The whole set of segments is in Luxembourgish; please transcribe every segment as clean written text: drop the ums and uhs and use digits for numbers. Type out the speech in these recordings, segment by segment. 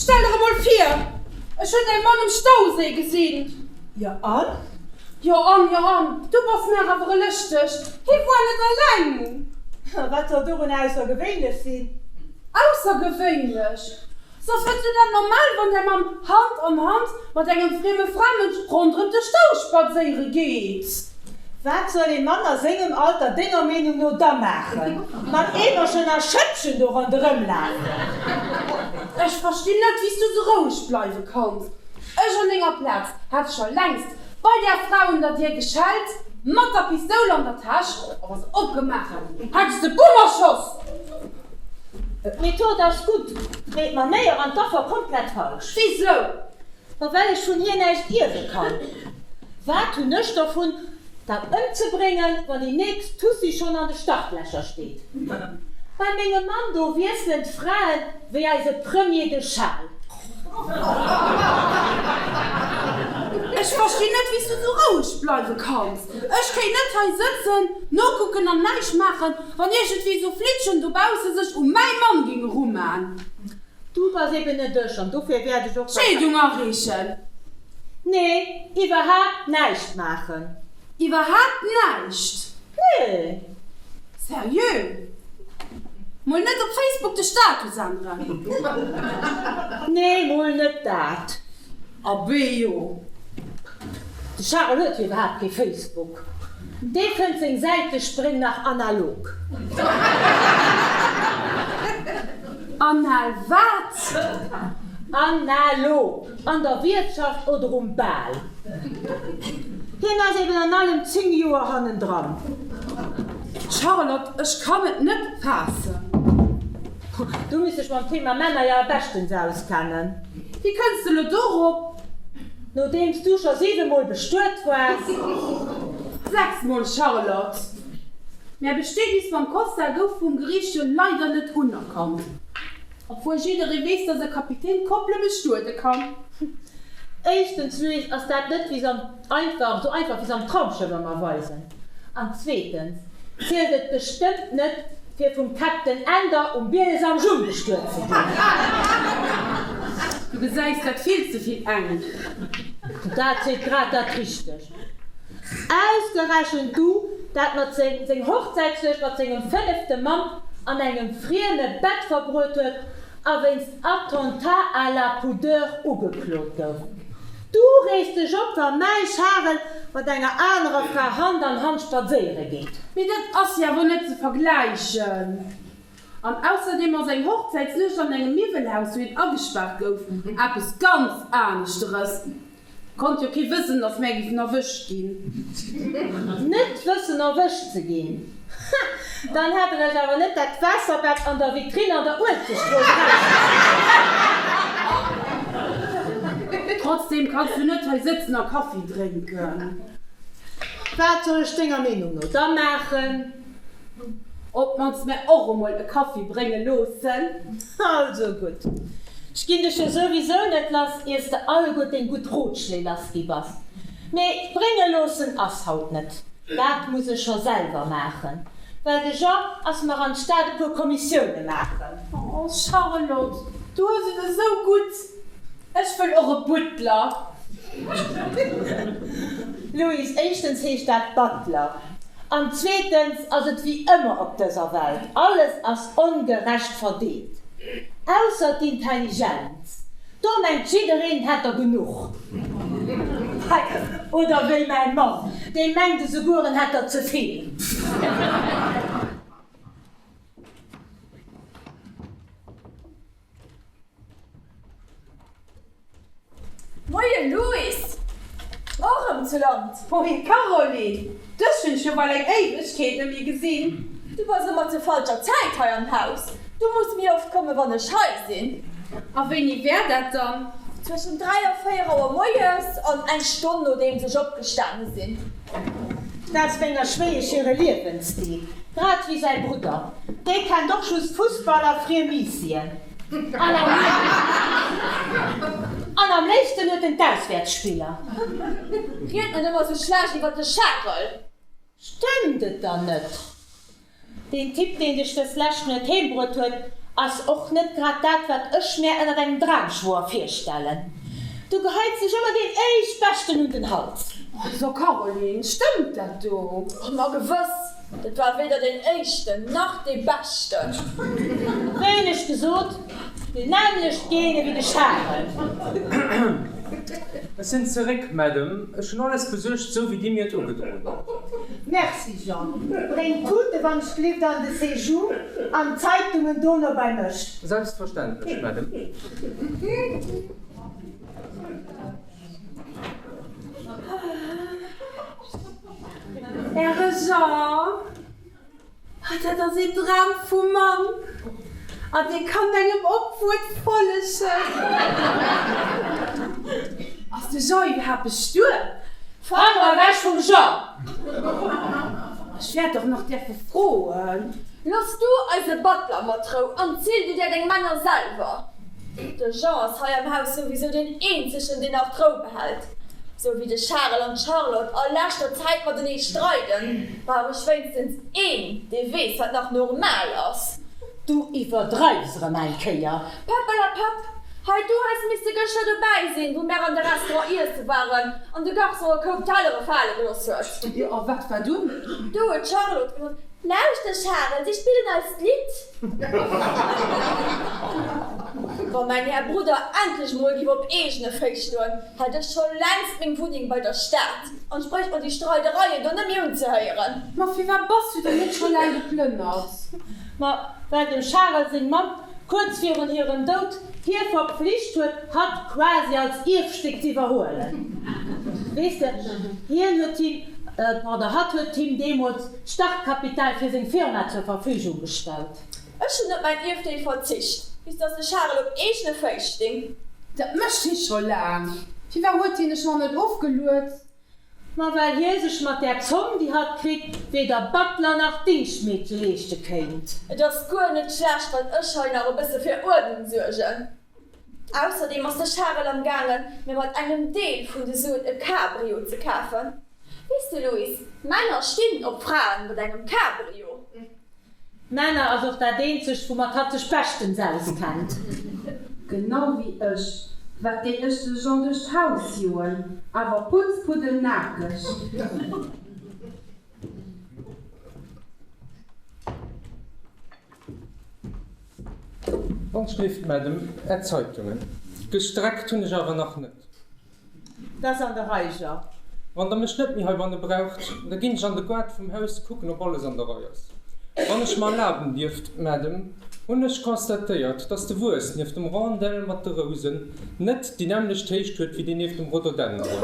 Stell der emol vir, ech hunn däi Mann um Stauséi gesinn. Jo an? Jo an, jo an, du bass nach awer e Lëschtegt, hie woar net alleng. Wat soll dorun aussergewéinlech sinn? Aussergewéinlech? Soss fënns du dat normal, wann däi Mann Hand an Hand mat engem frieme Framënsch ronderëm de Stau spadséiere geet? Wat soll ee Mann a sengem Alter denger Meenung no da maachen? Mat Eemerchen a Schëppchen do ronderëm lafen? Ech verstinn net, wéi s du sou roueg bleiwe kanns. Ech an denger Plaz hätt scho längst bei där Fra un der Dier geschellt, mat der Pistoul an der Täsch, a wa se opgemaach hätt, hätt ech se bumm erschoss! D'Method ass gutt, mee d'Manéier an d'Affer komplett falsch. Wisou? Ma well ech vun hir näischt ierwe kann. Wat hunn ech dovun, dat ëmzebréngen, wann déi nächst Tussi schonn an de Startlächer steet? Bei mengem Mann do wiesselen d'Fraen wéi eise Premier de Schal. Ech verstinn net, wéi s du sou roueg bleiwe kanns. Ech kéint net hei sëtzen, nokucken an näischt maachen, wann iergendwéi sou Flittchen dobausse sech u mäi Mann géing eruman. Du bass eben net ech an dofir wäert ech och. Scheedung areechen. Nee, iwwerhaapt näischt maachen. Iwwerhaapt näischt? Nee. Seriö? Mol net op Facebook de Status änneren? Nee, mol net dat. Abee jo. De Charel huet jo iwwerhaapt kee Facebook. Dee fënnt seng Säitespréng nach analog. Anal wat? Analog, an der Wiertschaft oder um Bal. Hien ass eben an allem 10 Joer hannendran. Charlotte, ech kann et net faassen. Du misst dech mam Thema Männer jo beschtens auskennen. Wéi kënns de lo dorop? Nodeems du scho 7 mol bestuet waars. 6 mol, Charlotte. Mär Bestietnis mam Costa gouf vum Geriicht jo leider net unerkannt. Obwuel jidderee weess, dass e Kapitän Koppele bestuede kann. Éischtens, Louise, ass dat net wéi s'am einfach, esou einfach wéi s'am Traumschëff ëmmer weisen. An zweetens zielt et bestëmmt net, fir vum Captain Änder um Bieles am Jumm bestuet ze ginn. Du gesäis dat vill ze vill eng. Dat seet grad dat Richtegt. Ausgerechent du, dat mat seng seng Hochzäitsnuecht mat sengem fënnefte Mann an engem frieme Bett verbruet huet a wéinst Attentat à la pudeur ugeklot gouf. Du rees dech op, wa mäi Charel mat enger anerer Fra Hand an Hand spadséiere geet. Mee dat ass jo awer net ze vergläichen. An ausserdeem ass eng Hochzäitsnuecht an engem Miwwelhaus, wou een agespaart gouf, eppes ganz aneschteres. Konnt jo kee wëssen, datt mär giffen erwëscht ginn. Net wëssen erwëscht ze ginn? Ha! Dann hätt der lech awer net dat Waasserbett an der Vitrine an der Uelzechtstrooss erausgesicht. Trotzdem kanns du net hei sëtzen a Kaffi drénken. Wat soll ech denger Meenung no da maachen? Op d'mannst mär och emol e Kaffi brénge loossen. Also gutt, ech ginn dech jo souwisou net lass, iers de alleguer deng gutt Rotschléi lass gi bass. Mee brénge loossen ass haut net, dat muss ech scho selwer maachen, well de Jean ass mar an d'Stad e puer Kommissioune maachen. Oh Charlotte, du hues et esou gutt, ech wëll och e Butler. Louise, éischtens heescht dat Butler. An zweetens ass et wéi ëmmer op dëser Welt, alles ass ongerecht verdeelt. Ausser d'Intelligenz, do mengt jiddereen en hätt der genuch. Oder wéi mäi Mann, dee mengt esouguer en hätt der ze vill. Moie Louis! Och erëm zu Land? Moie Caroline! Dech hunn ech jo bal eng Éiwegkeet net méi gesinn. Du bass ëmmer zur falscher Zäit hei am Haus. Du muss méi oft kommen, wann ech hei sinn. A wéini wär dat dann? Zwëschen 3 a 4 Auer moies an eng Stonn nodeems ech opgestane sinn. Dat ass menger Schwéiesch hire Liewensstil, grad wéi säi Brudder. Dee kennt och just Fussball a Friemissien. An am léifsten huet en d'Auswäertsspiller. Ried net ëmmer sou schlecht iwwer de Charel. Stëmmt et dann net? Deen Typ, deen dech dës lescht Nuet heembruet huet, Ass och net grad dat, wat ech mär ënnert engem Dramschwoer virstellen. Du geheits dech ëmmer deen éischtbeschten un den Hals. So Caroline, stëmmt dat do? Ma gewëss, dat war weder deen éischten nach dee beschten. Wéineg gesot, déi nämmlecht Gene wéi de Charel. Ech sinn zeréck, Madame. Ech hunn alles besuergt, sou wéi Dir mir et ugedroen hutt. Merci, Jean. Bréng d'Tute wann ech glift an de Séjour an d'Zeitungen dono bei mech. Selbstverständlech, Madame. Äre Jean, dat ass een Dram vu Mann, an dee kann engem op d'Wuert follegen. Ass de Jean iwwerhaapt bestuet? Fanger ewech vum Jean! Ech wäert och nach däerfe froen. Looss du eise Butler mat Rou an ziel du dir deng Männer selwer. De Jean ass hei am Haus souwisou deen eenzegen, deen nach d'Rou behält. Sou wéi de Charel an d'Charlotte a leschter Zäit matenee streiden, brauch ech wéinstens een, dee weess, wat nach normal ass. Du iwwerdreiws erëm eng Kéier. Päpperlapapp, hei, du häss misste gëschter dobäi sinn, wou mär an de Restaurant iesse waren an de Garçon e Koup Tellere fale gelooss huet. Jo, a wat war dunn? Du huet d'Charlotte gesot, Lauschter, Charel, si spillen eist Lidd. Wa mäin Här Brudder endlech emol giff op eegene Féiss stoen, hätt ech scho längst meng Wunneng bei der Stad an ech bréicht mer déi Streidereien do net méi unzehéieren. Ma firwat bass du dann net scho laang geplënnert? Ma well dem Charel seng Mamm kuerz virun hirem Doud hie verpflicht huet, hatt quasi als Ierfstéck z'iwwerhuelen. Weess de, hien huet him, pardon, hatt huet him deemools d'Startkapital fir seng Firma zur Verfügung gestallt. Ech hunn op mäin Ierfdeel verzicht, bis datt de Charel op eegene Féiss sting. Dat mécht hie scho laang. Firwat huet hien dech nach net ofgeluet? Ma well hie sech mat där Zomm, déi hatt kritt, weder Butler nach Dingschtmeedche leeschte kéint. Et ass guer net schlecht, wann ech hei nach e bësse fir Uerdnung suergen. Ausserdeem ass de Charel am gaangen, mir mat engem Deel vun de Suen e Cabrio ze kafen. Weess de, Louis, Männer stinn op Fraen mat engem Cabrio. Männer ass och dat eenzegt, woumat hatt sech beschtens auskennt. Genau wéi ech. Wat géing ech de Jean duerch d'Haus joen, awer putzpuddelnakeg. Wann Madame, Är Zeitungen. Gestreckt hunn ech awer nach net. 't ass an der Rei, Jean. Wann der mech net méi heibanne braucht, da ginn ech an de Goart vum Haus kucken, ob alles an der Rei ass. Wann ech mer erlaben dierft, Madame, hunn ech constatéiert, dass de Wuess nieft dem Rondel mat de Rousen net déi nämmlecht Héicht huet wéi deen nieft dem Rhododendron.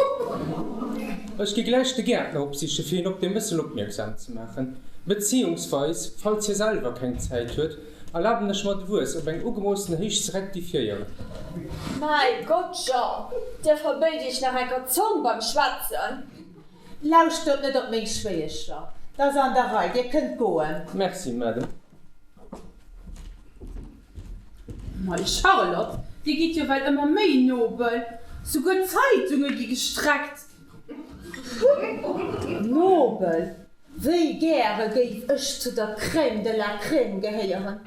Ech gi gläich de Gäertner opsiche fir hien op dee Mëssel opmierksam ze maachen, beziehungsweis, falls hie selwer keng Zäit huet, Erlaben ech mer de Wuess op eng ugemoossene Héicht ze rektifiéieren. Mäi Gott, Jean, Dir verbéit Iech nach enker d'Zong beim Schwätzen. Lauschtert net op meng Schwéiesch, Jean, 't ass an der Rei, Dir kënnt goen. Merci, Madame. Mei Charlotte, Dir gitt jo well ëmmer méi nobel, souguer d'Zeitunge gi gestreckt. Nobel? Wéi gäre géif ech zu der Crème de la Crème gehéieren,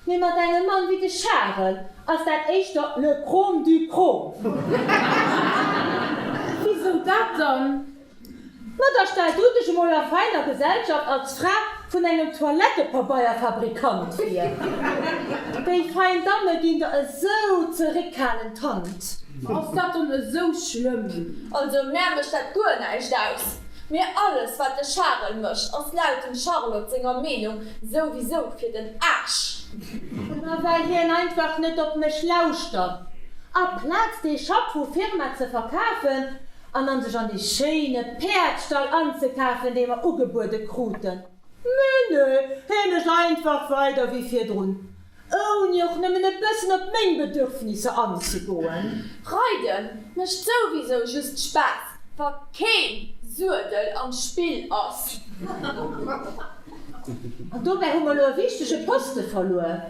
mee mat engem Mann wéi de Charel ass dat éischter le chrome du chrome. Wisou dat dann? Ma da stell du dech emol a feiner Gesellschaft als Fra vun engem Toilettepabeierfabrikant vir. Déi fein Damme ginn der esou zeréckhalend d'Hand. Ass dat dann esou schlëmm? Also mär mécht dat guer näischt aus. Mee alles wat de Charel mécht ass laut dem Charlotte senger Meenung souwisou fir den Aarsch. Ma well hien einfach net op mech lauschtert. Aplaz dee Schapp vu Firma ze verkafen an an sech an dee schéine Päerdstall anzekafen dee mer ugebuede kruten. Mee nee, hie mécht einfach weider wéi virdrun. Ouni och nëmmen e bëssen op meng Bedürfnisser anzegoen. Reiden mécht souwisou just Spaass, wa keen Suedel am Spill ass. An dobäi hu mer elo e wichtege Poste verluer.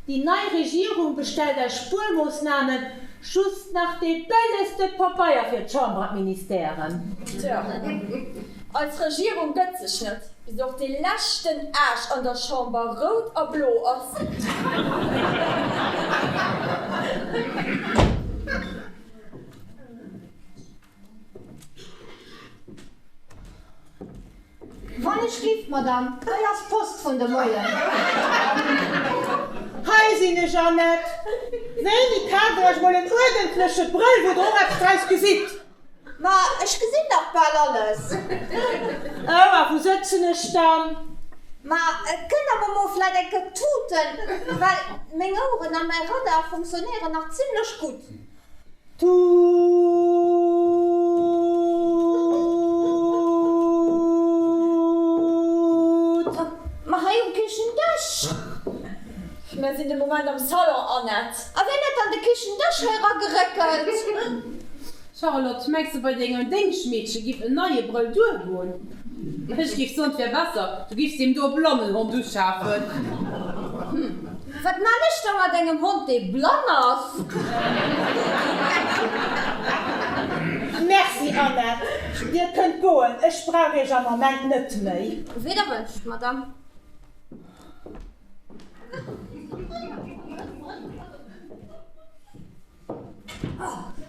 Déi nei Regierung bestellt aus Spuermoossname just nach dee bëllegste Pabeier fir d'Chamber an d'Ministèren. Tja, eis Regierung gëtt sech net. Bis och dee leschten Aasch an der Chamber rout a blo ass. Wann ech giff, Madame, hei ass d'Post vun de Moien. Hei sinn ech, Annette. Wéini kaaft der iech mol en uerdentleche Brëll, wou der och eppes draus gesitt? Ma ech gesinn dach bal alles. Oh, a wou sëtzen ech dann? Ma kënnt awer mol vläit eng Kéier tuten, well meng Oueren a mäi Radar funktionéieren nach zimlech gutt. Tuut. Ma hei um Kichendësch. Mer sinn de Moment am Salon, Annette. A wien huet dann de Kichendësch hei erageréckelt? Charlotte, mengs de bei dengem Déngschtmeedche giff en neie Brëll duergoen? Ech giff soen, 't wär besser, du giffs deem do e Blannenhond uschafen. Wat man ech da mat engem Hond, dee blann ass? Merci, Annette. Dir kënnt goen, ech brauch iech am Ament net méi. Wéi der wënscht, Madame.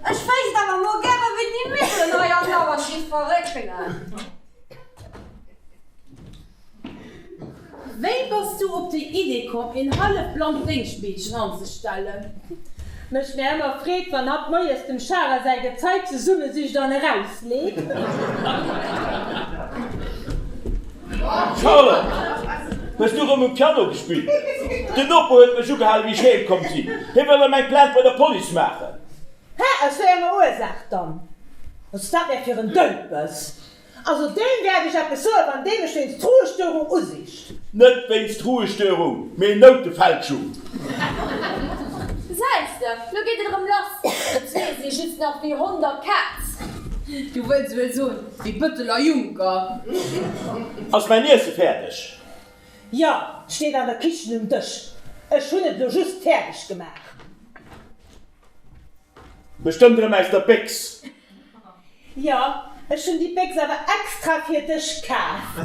Ech wéisst awer mol gäre wéi déi Miwwelen hei andauernd gi verréckelen. Wéi bass du op déi Idee komm een hallefblannt Déngschtmeedchen anzestellen? Mécht mär ëmmer Freed wann hatt moies dem Charel säi Gezei zesummesicht an erausleet. Charlotte, hues du rëm um Piano gespillt? Den Noper huet mech ugehalen, wéi ech heem komm sinn. Hie wëll rëm eng Plainte bei der Police maachen. Hä, aus wéi enger Ursaach dann? Was ass dat mär fir en Dëlpes? Also deem wäert ech eppes soen, wann dee mech wéinst Ruhestörung usicht. Net wéinst Ruhestörung, mee Noutefälschung. Gesäis de, lo geet et erëm lass. Déi zwee si just nach wéi Hond a Kaz. Du wëlls wuel soen, wéi Bëttel a Juncker. Ass mäin Iesse fäerdeg? Jo, steet an der Kichen um Dësch. Ech hunn et lo just fäerdeg gemaach. Bestëmmt erëm aus der Béchs. Jo, ech hunn déi Béchs awer extra fir dech kaf.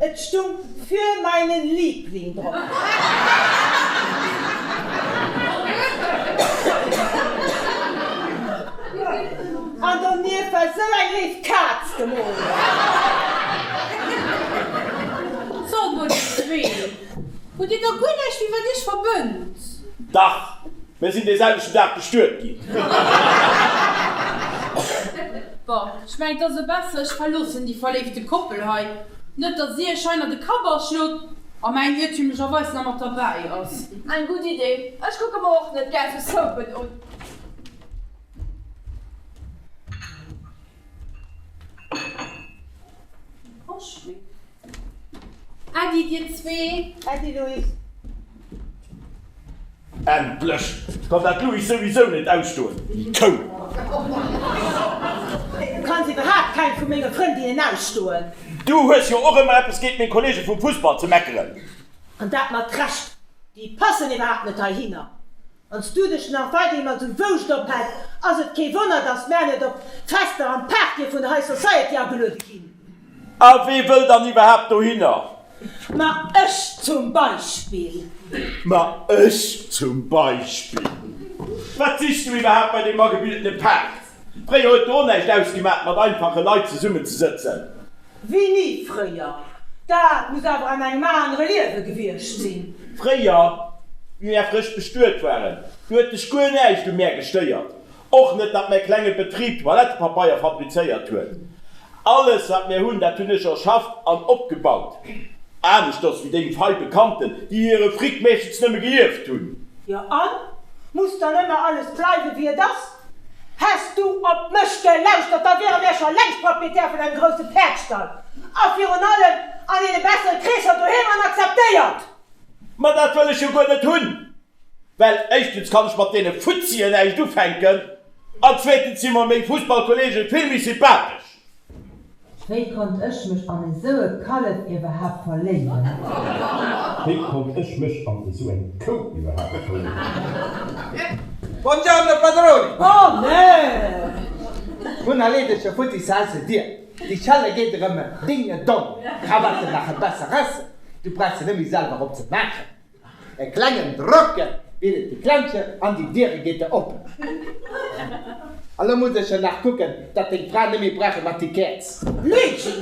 Et stung Für meinen Liebling drop. An donieft war sou eng léif Kaz gemoolt. Sot mol, dir zwee, Hutt dir da guer näischt méi wat iech verbënnt? Dach, mir sinn dee selwechten Dag bestuet ginn. Bon, ech mengen, 't ass e besser, ech verloossen déi verléifte Koppel hei, net datt si iech hei nach de Kapp aschlot a mäin iertümlecherweis nach mat derbäi ass. Eng gutt Idee, ech kucke mer och net gär sou Soapen un. Äddi dir zwee. Äddi Louis. Endlech! Kann dat Louis souwisou net ausstoen, déi Kou! Du kanns iwwerhaapt keng vu menge Frëndinnen ausstoen. Du hues jo och ëmmer eppes géint meng Kollege vum Fussball ze meckeren. An dat mat Recht, déi passen iwwerhaapt net heihinner. Wann s du dech nach weiderhi mat esou Wouscht ophäls, ass et kee Wonner, dass mär net op d'Fester an d'Partye vun der High Society ageluede ginn. A wee wëll dann iwwerhaapt dohinner? Ma ech zum Beispill. Ma ech zum Beispill. Wat sichs du iwwerhaapt bei deem agebildene Paart? Fréier huet do näischt ausgemaach, mat einfache Leit zesummenzesëtzen. Wéini fréier? Dat muss awer an engem anere Liewe gewiescht sinn. Fréier, wéi mär frësch bestuet waren, du huet dech guer näischt u mär gestéiert. Och net, datt mäi klenge Betrib Toilettepapeier fabrizéiert huet. Alles, wat mär hunn, dat hunn ech erschafft an opgebaut. Aneschters wéi deng fei Bekannten, déi hire Fric meeschtens nëmme geierft hunn. Jo an? Muss dann ëmmer alles bleiwe wéi et ass? Häss du op mech gelauschtert, da wiere mär scho längst Proprietär vun engem grousse Päerdstall a virun allem an deene bessere Kreesser doheem an akzeptéiert! Ma dat wëll ech jo guer net hunn, well éischtens kann ech mat deene Fuzzien näischt ufänken an zweetens si mer meng Fussballkollege vill méi sympathesch. Wéi konnt ech mech an esou e Kallef iwwerhaapt verléiwen? Wéi konnt ech mech an esou eng Kou iwwerhaapt verléiwen? Buongiorno padroni! Oh nee! Hun erleedege futti sense Dir. Déi Schelle geet erëm Dinge dong, Krawatte maache besser esse, du brauchs se nëmme selwer op ze maachen. E klengen Drocke bidet déi Klentsche an déi Diere geet der op. A lo muss ech jo nach kucken, datt deng Fra nëmme brauche mat déi Käerz. Luigi,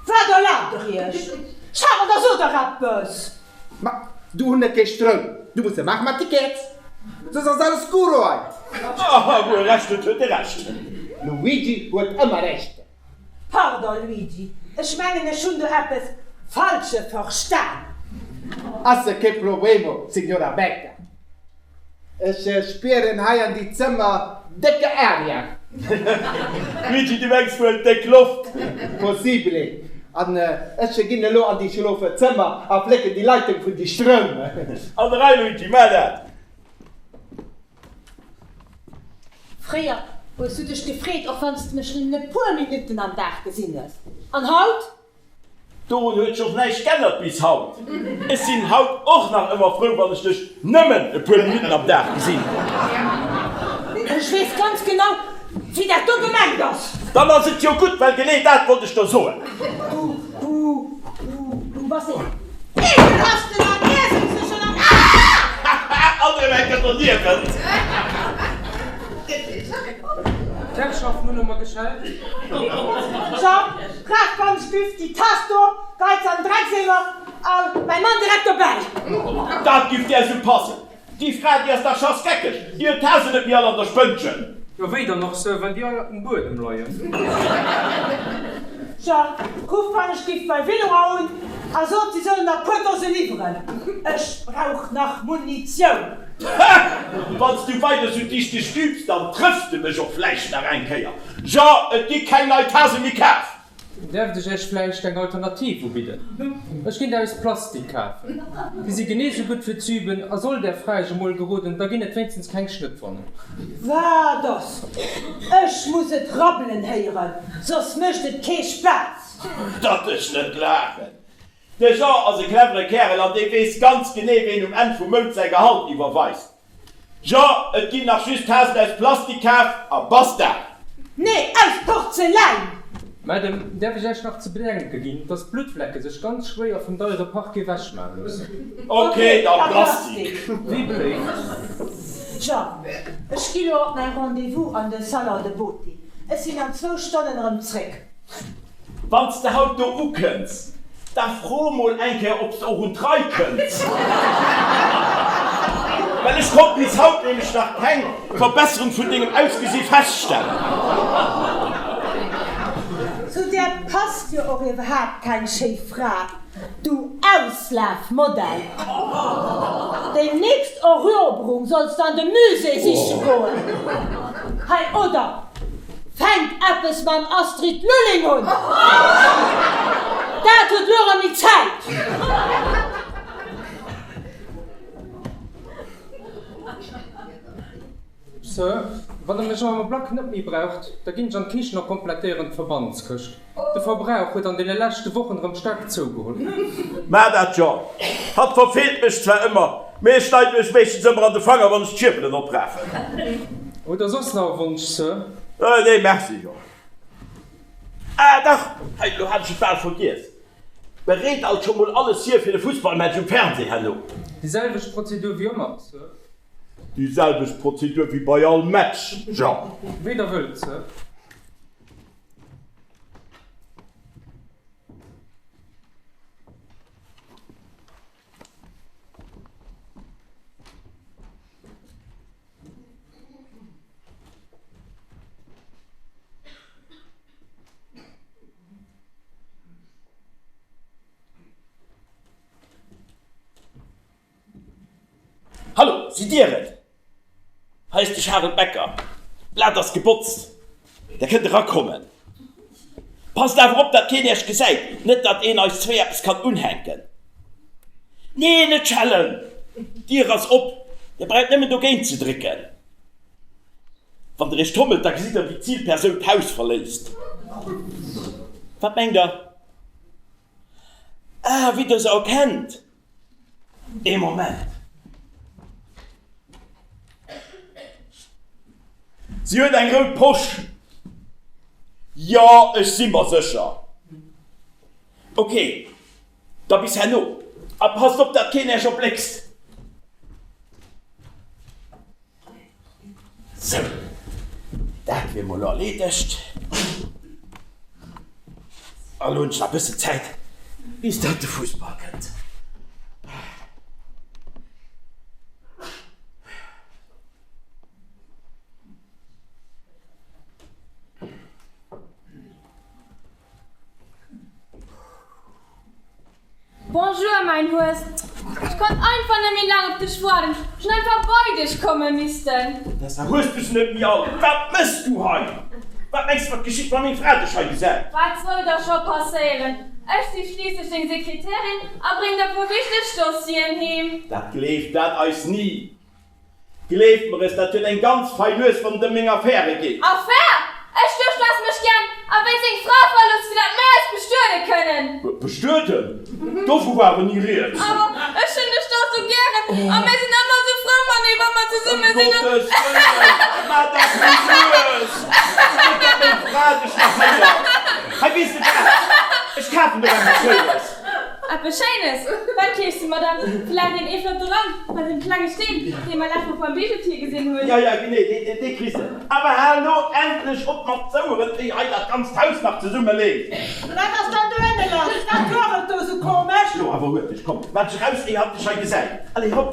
Wat erlaabt der iech? Charel, da sot der eppes! Ma du hunn net kee Stroum, du muss se maache mat déi Käerz, soss ass alles scuro hei. Aha, wou e Recht huet, huet e Recht. Luigi huet ëmmer Recht. Pardon Luigi, ech mengen ech hunn do eppes falsche verstan. Ass kee Problemo, Signora Becca. Ech spieren hei an déi Zëmmer décke Aria. Luigi, du mengs wuel déck Loft? Possibile. An ech ginn elo an déi Schlofezëmmer a flécken déi Leitung vun déi Stroum. An der Rei, Luigi, maach dat! Fréier hues du dech gefreet, och wann s de mech nëmmen e puer Minutten am Dag gesinn hues. An haut? Dorun huet sech och näischt g'ännert bis haut. Ech sinn haut och nach ëmmer frou, wann ech dech nëmmen e puer Minutten am Dag gesinn. Ech weess ganz genau, wéi dat do gemengt ass. Dann ass et jo gutt, well genee dat wollt ech der soen. Du, du, du, du bass een ekelhaften an ieselzechen an aah! Alt erëm eng Kéier doniewent. D'Herrschaften hunn ëmmer geschellt. Jean, Brach ganz güff déi Taass do, geiz an den Dreckseemer a mäi Mann direkt dobäi. Dat giff där sou passen. Déi Fra, déi ass dach schass geckeg, déi huet d'Tasen net méi all an der Spënnchen. Jo, wéi dann och, Sir, wann déi all um Buedem leien? Jean, ruff wann ech giff bei Villeroy un a sot, si sollen der puer Dose liwweren. Ech brauch nach Munitioun. Ha! Wann s du weider sou dichteg stübs, dann trëffs de mech och vläicht nach eng Kéier. Jean, et gi keng nei Tase méi kaf. Däerft ech Iech vläicht eng Alternativ ubidden? Ech ginn der aus Plastik kafen. Déi si genee sou gutt fir z'üben a sollt Är Fra Iech emol geroden, da ginn et wéinstens keng Schnëttwonnen. Wat ass? Ech muss et rabbelen héieren, soss mécht et kee Spaass. Datt ech net laachen! De Jean ass e clevere Kärel an dee weess ganz genee, ween um Enn vum Mount säi Gehalt iwwerweist. Jean, et ginn nach just Tasen aus Plastik kaf a basta! Nee, aus Porzeläin! Madame, däerf ech Iech nach ze bedenke ginn, dass d'Bluttflecke sech ganz schwéier vum deiere Parquet wechmaache loossen? Ok, da Plastik! Wéi beléift. Jean, ech gi lo op mäi Rendez-vous an de Salon de Beauté. Ech sinn an zwou Stonnen erëm zréck. Wann s de haut do ukënns, da fro mol eng Kéier, ob s de och un d'Rei kënns. Well ech konnt bis haut nämlech nach keng Verbesserung vun dengem Ausgesi feststellen. Zu där passt jo och iwwerhaapt keng schéi Fra. Du Auslafmodell! Déi nächst Eroberung solls de an de Musée siche goen. Hei, oder fänk eppes mam Astrid Lulling un! Dat huet lo erëm méi Zäit! Sir, wann der mech am Ablack net méi braucht, da ginn ech an d'Kichen a komplettéieren d'Verbandskëscht. De Verbrauch huet an deene leschte Wochen erëm staark zougeholl. Maach dat, Jean. Hatt verfeelt mech zwar ëmmer, mee ech schneide mech meeschtens ëmmer an de Fanger, wann ech d'Schierbelen oprafen. Hutt der soss nach e Wonsch, Sir? Nee, merci, Jean. Ah, dach, hei, elo hat ech et bal vergiess. Bereet alt scho mol alles vir fir de Fussballmatch um Fernseh herno. Déi selwecht Prozedur wéi ëmmer, Sir. Déi selwecht Prozedur wéi bei all Match, Jean. Wéi der wëllt, Sir. Hallo, sidd Dir et? Hei ass de Charel Becker. D'Blat ass gebotzt, Der kënnt erakommen. Passt awer op, datt keen Iech gesäit, net datt een eis zwéi eppes kann unhänken. Nee, net schellen! D'Dier ass op, Dir braucht nëmmen dogéint ze drécken. Wann Der Iech tommelt, da gesitt Der, wéi d'Zilpersoun d'Haus verléisst. Wat mengt Der? Ah, wéi Der se erkennt! Ee Moment. Si huet eng rout Posch. Jo, ech si mer sécher. Ok, da bis herno. A passt op, datt keen Äech erbléckst. Sou, dat wier mol erleedegt. A lo hunn ech nach e bëssen Zäit, bis datt de Fussball kënnt. Bonjour mäin Hues, ech konnt einfach net méi laang op dech waarden, ech hunn einfach bei dech komme missten. Tessa, hues du se net méi all? Wat mëss du hei? Wat mengs de wat geschitt wa meng Fra dech hei gesäit? Wat soll da scho passéieren, ech si schliisslech deng Sekretärin a bréng der puer wichteg Dossieren heem. Dat gleeft dat eis ni. Gleeft mer es, dat huet eng ganz fei Nues, wann et ëm meng Affäre geet. Affär? Ech duecht, du häss mech gären a wéinst dengem Fraeverlust, fir dat mär eis bestuede kënnen. Bestueden? Dovu war awer ni rieds. Awer ech hunn dech dach sou gären a mär sinn ëmmer sou frou matenee, wa mer zesumme Ëm sinn. Gottes Wëllen, maach dat méi lues! Net dat meng Fra dech nach héiert. Hei, weess de wat, ech kafen der eppes Schéines. Eppes Schéines? Wat keefs de mer dann? Vläicht een ee flotte Rang mat deem klenge Steen, dee mer lescht Woch beim Bijoutier gesinn hunn? Jo, jo, genee, dee, dee kriss de. Awer hal lo endlech op mat Soueren, éier hei dat ganzt Haus nach zesummeleeft! Wat ass dann do ënne lass? Wat trëppelt do sou komesch? Lo awer huerteg, komm, maach dech eraus, éier hatt dech hei gesäit. Allez, hopp!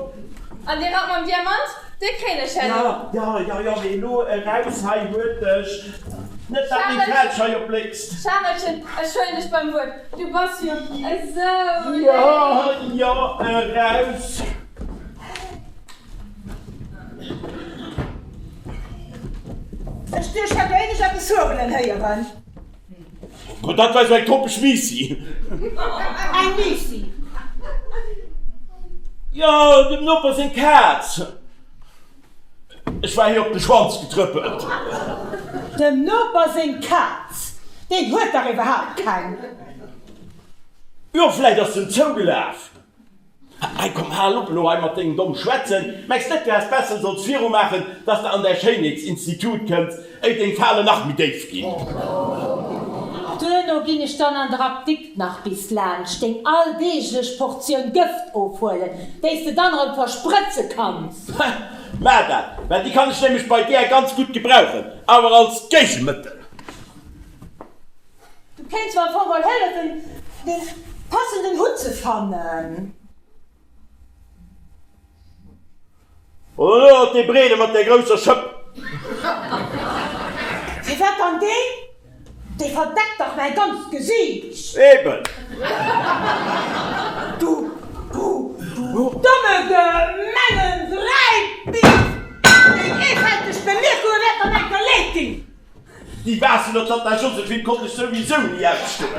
An dee Rack mam Diamant, dee kréien ech herno. Jo, jo, jo, mee elo eraus hei, huerteg! Net dat meng Fra dech hei opléckst. Charelchen, ech huelen dech beim Wuert. Du bass jo esou léif. Jo, jo, eraus! Ech duecht, hätt éinescht eppes huerelen héieren. Oh, dat war esou eng kopesch Miissi. Eng Miissi? Jo, dem Noper seng Kaz. Ech war hir op de Schwanz getrëppelt. Dem Noper seng Kaz? Deen huet dach iwwerhaapt keng. Jo, vläit ass se em zougelaf. Hei, komm, hal op elo hei mat dengem domm Schwätzen. Mengs net, du häss besser solls virumaachen, dass de an däi Schéinheetsinstitut kënns, éi deng Falen nach méi déif ginn. Duerno ginn ech dann an der Apdikt nach bis laanscht deng alldeeglech Portioun Gëft ofhuelen, déi s de dann erëm versprëtze kanns. Maach dat, well déi kann ech nämlech bei där ganz gutt gebrauchen, awer als Géigemëttel. Du kéints mer am Fong mol hëllefen, de passenden Hutt ze fannen. Oder elo nach dee breede mat där grousser Schëpp. Firwat dann deen? Dee verdeckt dach mäi ganzt Gesiicht! Eben! Du, du, du domme gemengen Dräibiis! Deng eefälteg Bemierkunge wäerten der enker leed dinn! Déi Waassen op Tata Joséphine konnt ech souwisou ni ausstoen.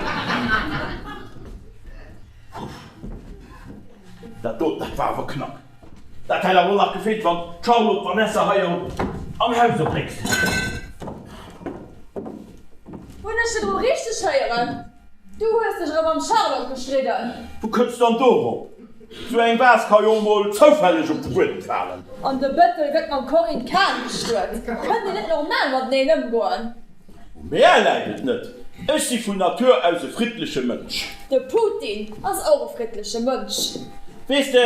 Dat doten, dat war awer knapp. Dat hätt awer och nach gefeelt, wann d'Charlotte d'Vanessa hei am Haus opréckst. Hunn ech virdru richteg héieren? Du hues dech erëm mam Charlotte gestridden? Wou kënns du dann dorop? Sou eng Vase ka jo mol zoufälleg op de Buedem falen. An de Bëttel gëtt mam Corinne Cahen bestuet. Kënnt dir net normal mateneen ëmgoen? U mär läit et net. Ech si vun Natur aus e friddleche Mënsch. De Putin ass och e friddleche Mënsch. Weess de,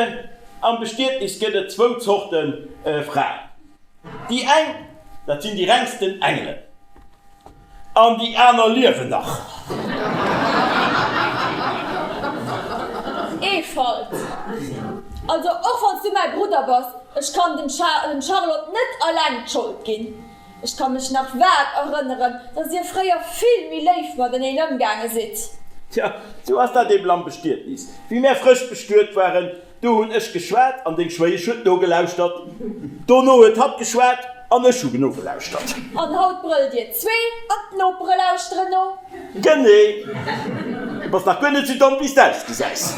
am Bestietnis gëtt et zwou Zorte Fraen. Déi eng, dat sinn déi rengsten Engelen. An déi aner liewen nach. Eefalt, Also, och wann s du mäi Brudder bass, ech kann dem Charlotte net alleng d'Schold ginn. Ech ka mech nach vag erënneren, dass dir fréier vill méi léif mateneen ëmgaange sidd. Tja, sou ass dat eben am Bestietnis. Wéi mär frësch bestuet waren, do hunn ech geschwat an deng Schwéiesch huet nogelauschtert. Dono huet hatt geschwat an ech hu nogelauschtert. An haut brëllt dir zwee an d'Nopere lauschteren no. Genee! Du bass nach guer net sou domm, wéi s d'ausgesäis.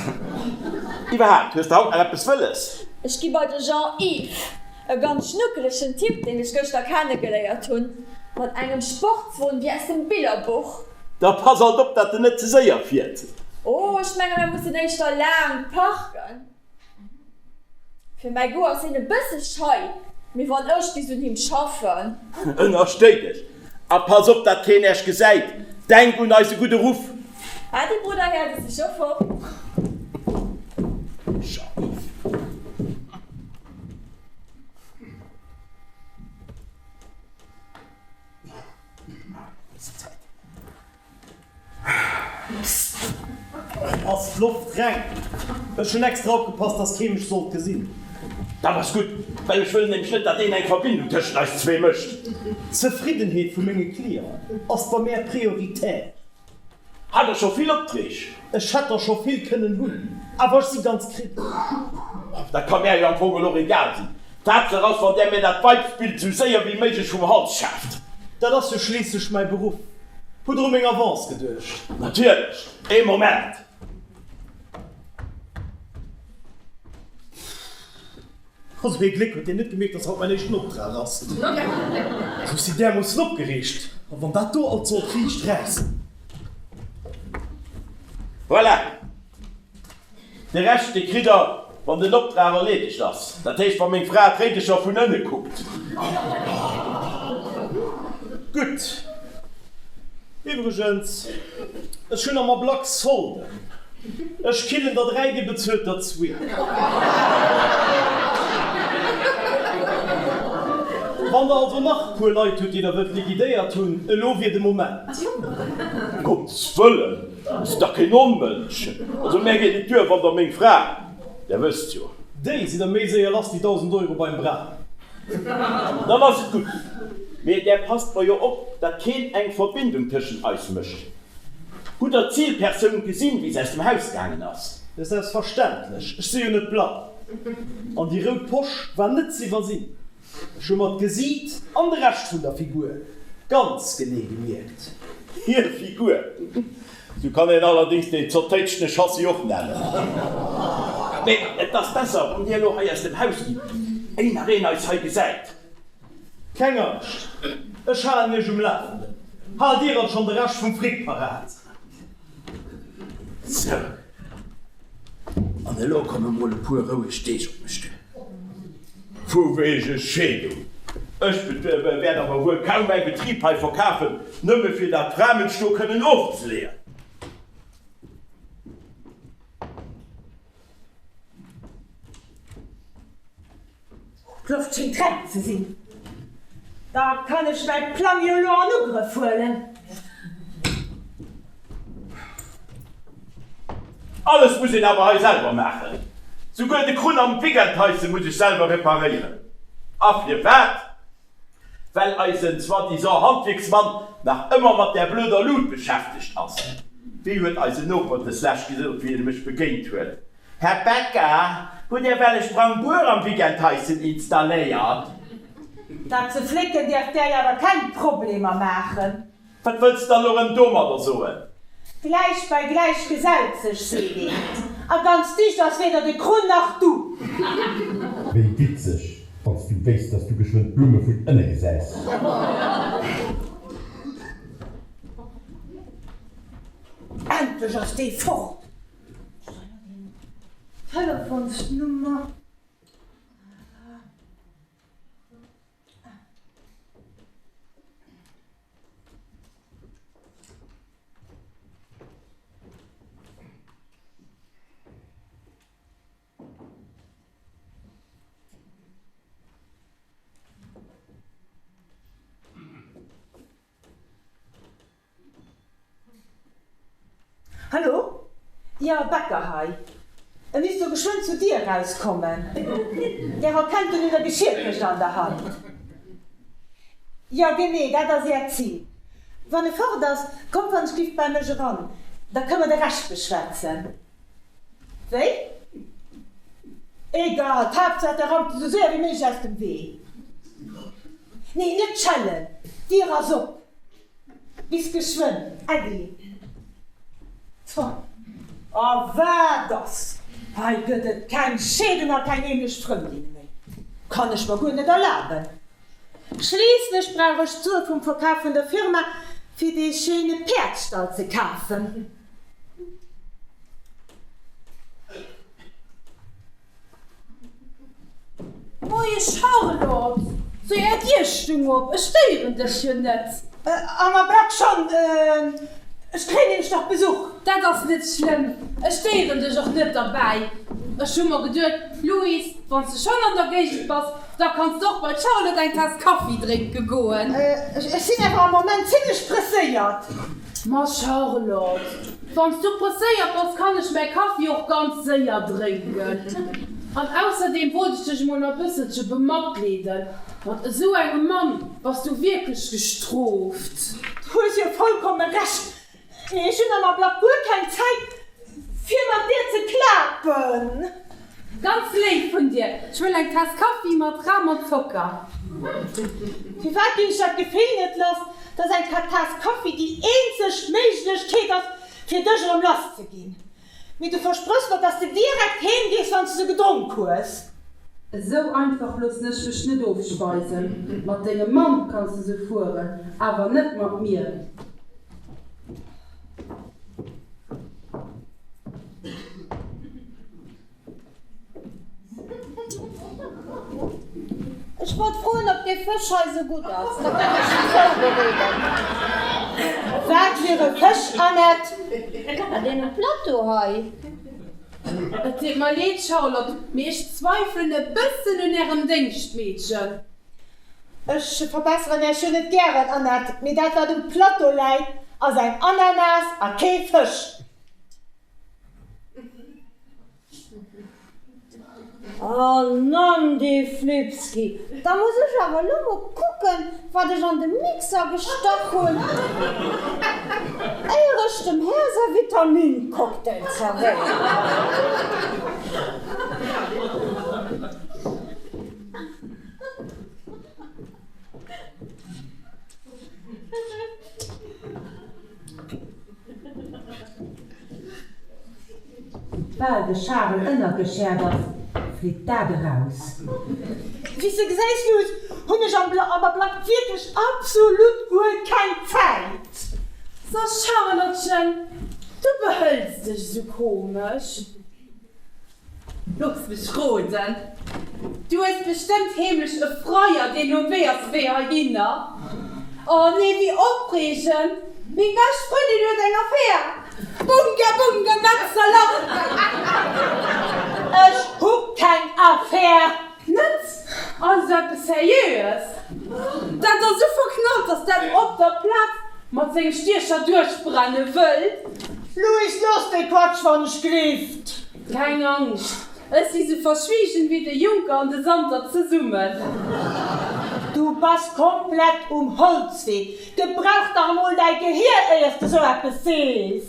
Iwwerhaapt, hues de haut nach eppes wëlles? Ech gi bei de Jean-Yves. E ganz schnuckelegen Typ, deen ech gëschter kennegeléiert hunn, mat engem Sportswon wéi aus dem Billerbuch. Da pass alt op, dat en net ze séier fiert. Oh, ech menge mir mussen éischter laang parken. Fir mäi Goût ass hien e bësse schei, mee wann ech bis un him schaffen. Ënnerstéi dech! A pass op, datt keen Äech gesäit. Denk un eise gudde Ruff. Äddi, Brudderhäerz, ech si scho fort. Psst! Ass d'Loft reng? Ech hunn extra opgepasst, dass kee mech sollt gesinn. Dat ass gutt, well ech wëll nämlech net, datt een eng Verbindung tëschent eis zwee mécht. D'Zefriddenheet vu menge Clienten ass bei mär prioritär. Hat der scho vill Opträg? Ech hätt der scho vill kënnen hunn, awer ech si ganz kritesch. Dat ka mär jo am Fong och egal sinn. D'Haaptsaach ass, wann där mär dat Weibsbild sou séier wéi méiglech vum Hals schaaft. Dat ass jo schliisslech mäi Beruff. Hutt der u meng Avance geduecht? Natierlech! Ee Moment! Also ee Gléck huet deen net gemierkt, dass haut mäin éischten Optrag ass. Ech si därmoossen opgereegt, a wann dat do alt sollt riicht räissen. Voilà! De Rescht, dee kritt der, wann den Optrag erleedegt ass. Dat heescht, wa meng Fra d'Réidecher vun ënne kuckt. Gutt. Iwwregens, ech hunn am Ablack Solden. Ech killen der 3, dir bezuelt der zwee. Wann der also nach puer Leit hutt, déi der wëllt liquidéiert hunn, elo wier de Moment. Gottes Wëllen, ech sinn dach keen Onmënsch. Also mär geet et duer, wann der meng Fra, der wësst jo. Déi sidd der méi séier lass déi 1.000 Euro beim Bram. Dann ass et gutt. Mee där passt mer jo op, datt keen eng Verbindung tëschent eis mécht. Hutt der d'Zilpersoun gesinn, wéi se aus dem Haus gaangen ass? Jo, selbstverständlech, ech si jo net blann. An déi rout Posch war net z'iwwersinn. Ech hu mer d'Gesiit an de Rescht vun der Figur ganz genee gemierkt. Hir Figur? Sou kann een allerdéngs deen zertéitschtene Chassis och nennen. Mee et ass besser, wann Dir elo hei aus dem Haus gitt, éi nach een eis hei gesäit. Keng Angscht, ech halen iech um Lafenden. Haalt dir alt schonn de Rescht vum Fric parat. Sou, an elo komme mol e puer roueg Deeg op mech duer. Vu wege Scheedung. Ech wäert awer wuel kaum mäi Betrib hei verkafen, nëmme fir dat Framënsch do kënnen ofzeleeën. D'Loft schéngt reng ze sinn. Da kann ech mäi Plang jo elo an Ugrëff huelen. Alles muss een awer hei selwer maachen. Souguer de Krunn am Weekendhaisse muss ech selwer reparéieren. A firwat? Well eisen soi-disant Handwierksmann nach ëmmer mat där blöder Lut beschäftegt ass. Wéi huet eisen Noper deslescht gesot, wéi en mech begéint huet? Här Becker, hutt Dir well e Sprangbuer am Weekendhaischen installéiert? Dat ze flécken dierft Där jo awer keng Problemer maachen. Wat wëlls de dann elo rëm domadder soen? Gläich bei gläich gesellt sech, seet een. A ganz dicht ass weder de Krunn nach du. Wéi witzeg, wann s du wéisst, dass du geschwënn d'Blumme vun ënne gesäis. Endlech ass dee fort! Telefonsnummer. Hallo? Jo, Becker hei. E misst do geschwënn zur Dier erauskommen. Där erkennt en un der Geschierkëscht an der Hand. Jo, genee, dat ass Äert Zil. Wann e fort ass, kommt wann ech giff bei mech eran, da kënne mer de Rescht beschwätzen. Wéi? Egal, d'Haaptsaach der rammt esou séier wéi méiglech aus dem Wee. Nee, net schellen, d'Dier ass op. Bis geschwënn, Äddi. Pff, a wat ass? Hei gëtt et keng Scheedung a keng heemlech Frëndinne méi. Kann ech mer guer net erlaben. Schliisslech brauch ech d'Sue vum Verkaf vun der Firma, fir dee schéine Päerdsstall ze kafen. Moie Charlotte, sou är Dier stung op, ech stéieren dech jo net. Am Ablack schonn, ech kréien nämlech nach Besuch. Dat ass net schlëmm, ech stéieren dech och net derbäi. Ech hu mer geduet, Louis, wann s de schonn an der Géigend bass, da kanns de och bei d'Charlotte eng Taass Kaffi drénke goen. Ech sinn awer am Moment zimlech presséiert. Ma Charlotte, wann s du presséiert bass, kann ech mäi Kaffi och ganz séier drénken. An ausserdeem wollt ech dech emol nach e bësselche bematleeden. Mat esou engem Mann bass du wierklech gestrooft. Du hues jo vollkomme Recht, mee ech hunn am Ablack guer keng Zäit, fir mat dir ze klapen. Ganz léif vun dir. Ech wëll eng Taass Kaffi mat Ram an Zocker. Firwat ginn ech dat Gefill net lass, dass eng Taass Kaffi déi eenzeg Méiglechkeet ass, fir dech erëm lass ze ginn? Mee du verspréchs mer, dass de direkt heem gees, wann s de se gedronk hues. Esou einfach loossen ech mech net ofspeisen. Mat dengem Mann kanns de sou fueren, awer net mat mir. Ech wollt froen ob dee Fësch hei sou gutt ass, da kann ech en zoubereeden. Wat fir e Fësch, Annette? Ah, deen um Plateau hei. Et deet mer leed, Charlotte, mee ech zweifelen e bëssen un ärem Déngschtmeedchen. Ech verbesseren Äech jo net gären, Annette, mee dat wat um Plateau läit, ass eng Ananas a kee Fësch. Oh Nandi Flipski, da muss ech awer elo mol kucken, wat ech an de Mixer gestach hunn, éier ech dem Här säi Vitamincocktail zerwéieren. Bal de Charel ënnergeschäert ass, flitt dat eraus. Wéi s de gesäis, Luss, hunn ech am Ablack wierklech absolut guer keng Zäit. So, Charlottchen, du behëls dech esou komesch. Looss mech roden, du hues bestëmmt heemlech e Freier, deen um Wee ass wéi heihinner. Oh nee, wéi opreegend! Meng bescht Frëndin huet eng Affär! Bunga bunga Metzerlach! Ech hu keng Affär! Net? Also eppes Seriöes? Dat ass esou verknallt, dass dat op der Plaz mat sengem Stiecher duerchbrenne wëll. Louis, looss dee Quatsch wann ech gleeft! Keng Angscht, ech si sou verschwiegen wéi de Juncker an de Santer zesummen. Du bass komplett um Holzwee. Gebrauch dach emol däi Gehier éiers de sou eppes sees.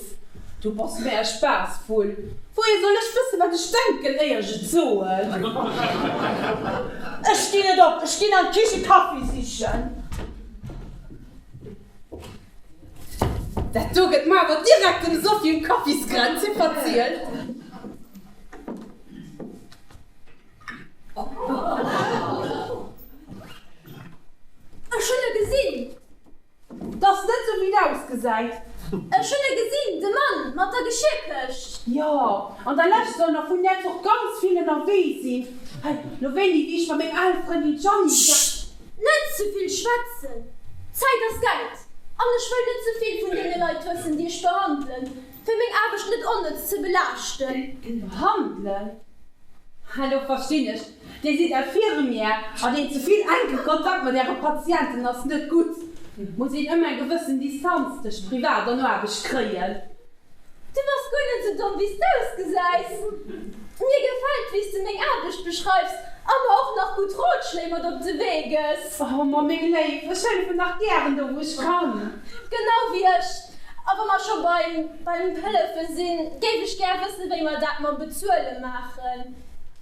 Du bass mär e Spaassvull. Wouhier soll ech wëssen wat ech denken éier ech et soen? Ech ginn et op, ech ginn an d'Kiche Kaffi sichen. Dat do gëtt mar awer direkt dem Sophie um Kaffiskränzchen verzielt. Ech hunn e gesinn! 't ass net sou wéi et ausgesäit. Ech hunn e gesinn, de Mann mat der Geschierkëscht. Jo, an der Lescht sollen der vun där Zort ganz vill ënnerwee sinn. Hei, lo wéini, wéi ech mat mengem ale Frëndin Jeanny war. Chut! Net ze vill schwätzen! Zäit ass Geld, an ech wëll net ze vill vun deene Leit wëssen, déi ech behandelen, fir meng Aarbecht net onnëtz ze belaaschten. Behandelen? Elo verstinn ech, Dir sidd Infirmière an een ze vill enke Kontakt mat Äre Patienten ass net gutt. Muss een ëmmer eng gewëssen Distanz tëscht Privat an Aarbecht kréien. Du bass guer net sou domm wéi s d'ausgesäis. Mir gefält wéi s de meng Aarbecht beschreifs a mer och nach gutt Rotschléi mat op de Wee gëss. Oh ma meng Léif, ech hëllefen dach gären do wou ech kann. Genau wéi ech. A wa mer scho beim beim Hëllefe sinn, géif ech gär wëssen wéi mer dat mam Bezuele maachen.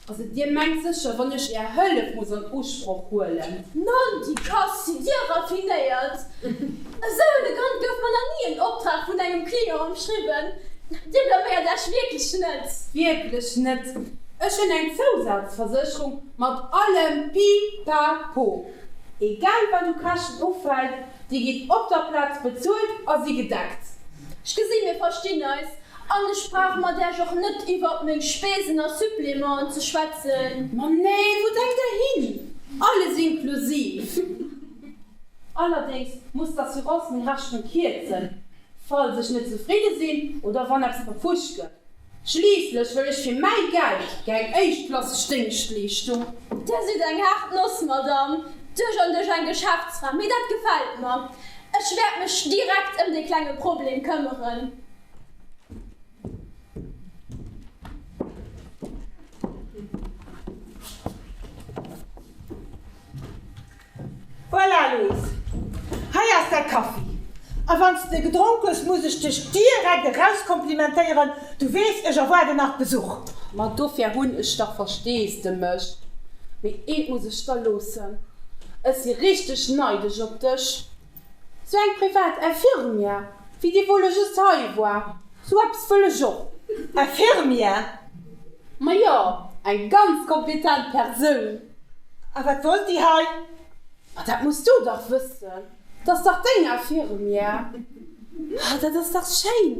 Also dir mengt sécher, wann ech är Hëllef muss an Usproch huelen. Nandi, Kassi, dir raffinéiert! Esou elegant gouf mer nach ni en Optrag vun engem Client emschriwwen. Dir blaméiert Äech wierklech net. Wierklech net. Ech hunn eng Zousazversécherung mat allem Pipapo. Egal wat u Käschten ufält, déi ginn op der Plaz bezuelt a si gedeckt. Ech gesinn, mir verstinn eis. An ech brauch mat Äech och net iwwert meng Spesen a Supplémenten ze schwätzen. Ma nee, wou denkt Der hin? Alles inklusiv. Allerdéngs muss d'Assurance meng Rechnung kierzen, falls ech net zefridde sinn oder wann eppes verpfuscht gëtt. Schliisslech wëll ech fir mäi Geld gär eng éischtklasseg Déngschtleeschtung. Dir sidd eng haart Noss, Madame, duerch an duerch eng Geschäftsfra, mee dat gefält mer. Ech wäert mech direkt ëm dee klenge Problem këmmeren. Voilà, Louise, hei ass däi Kaffi. A wann s de e gedronk hues, muss ech dech direkt erauskomplimentéieren, du weess, ech erwaarden nach Besuch. Ma dofir hunn ech dach Versteesdemech. Mee eent muss ech der loossen, ech si richteg neidesch op dech. Sou eng privat Infirmière, wéi déi wou lo just hei war, sou eppes wëll ech och. Infirmière? Ma jo, eng ganz kompetent Persoun. A wat wollt déi hei? Ma dat muss du dach wëssen, 't ass dach deng Infirmière. Ah, dat ass dach schéin,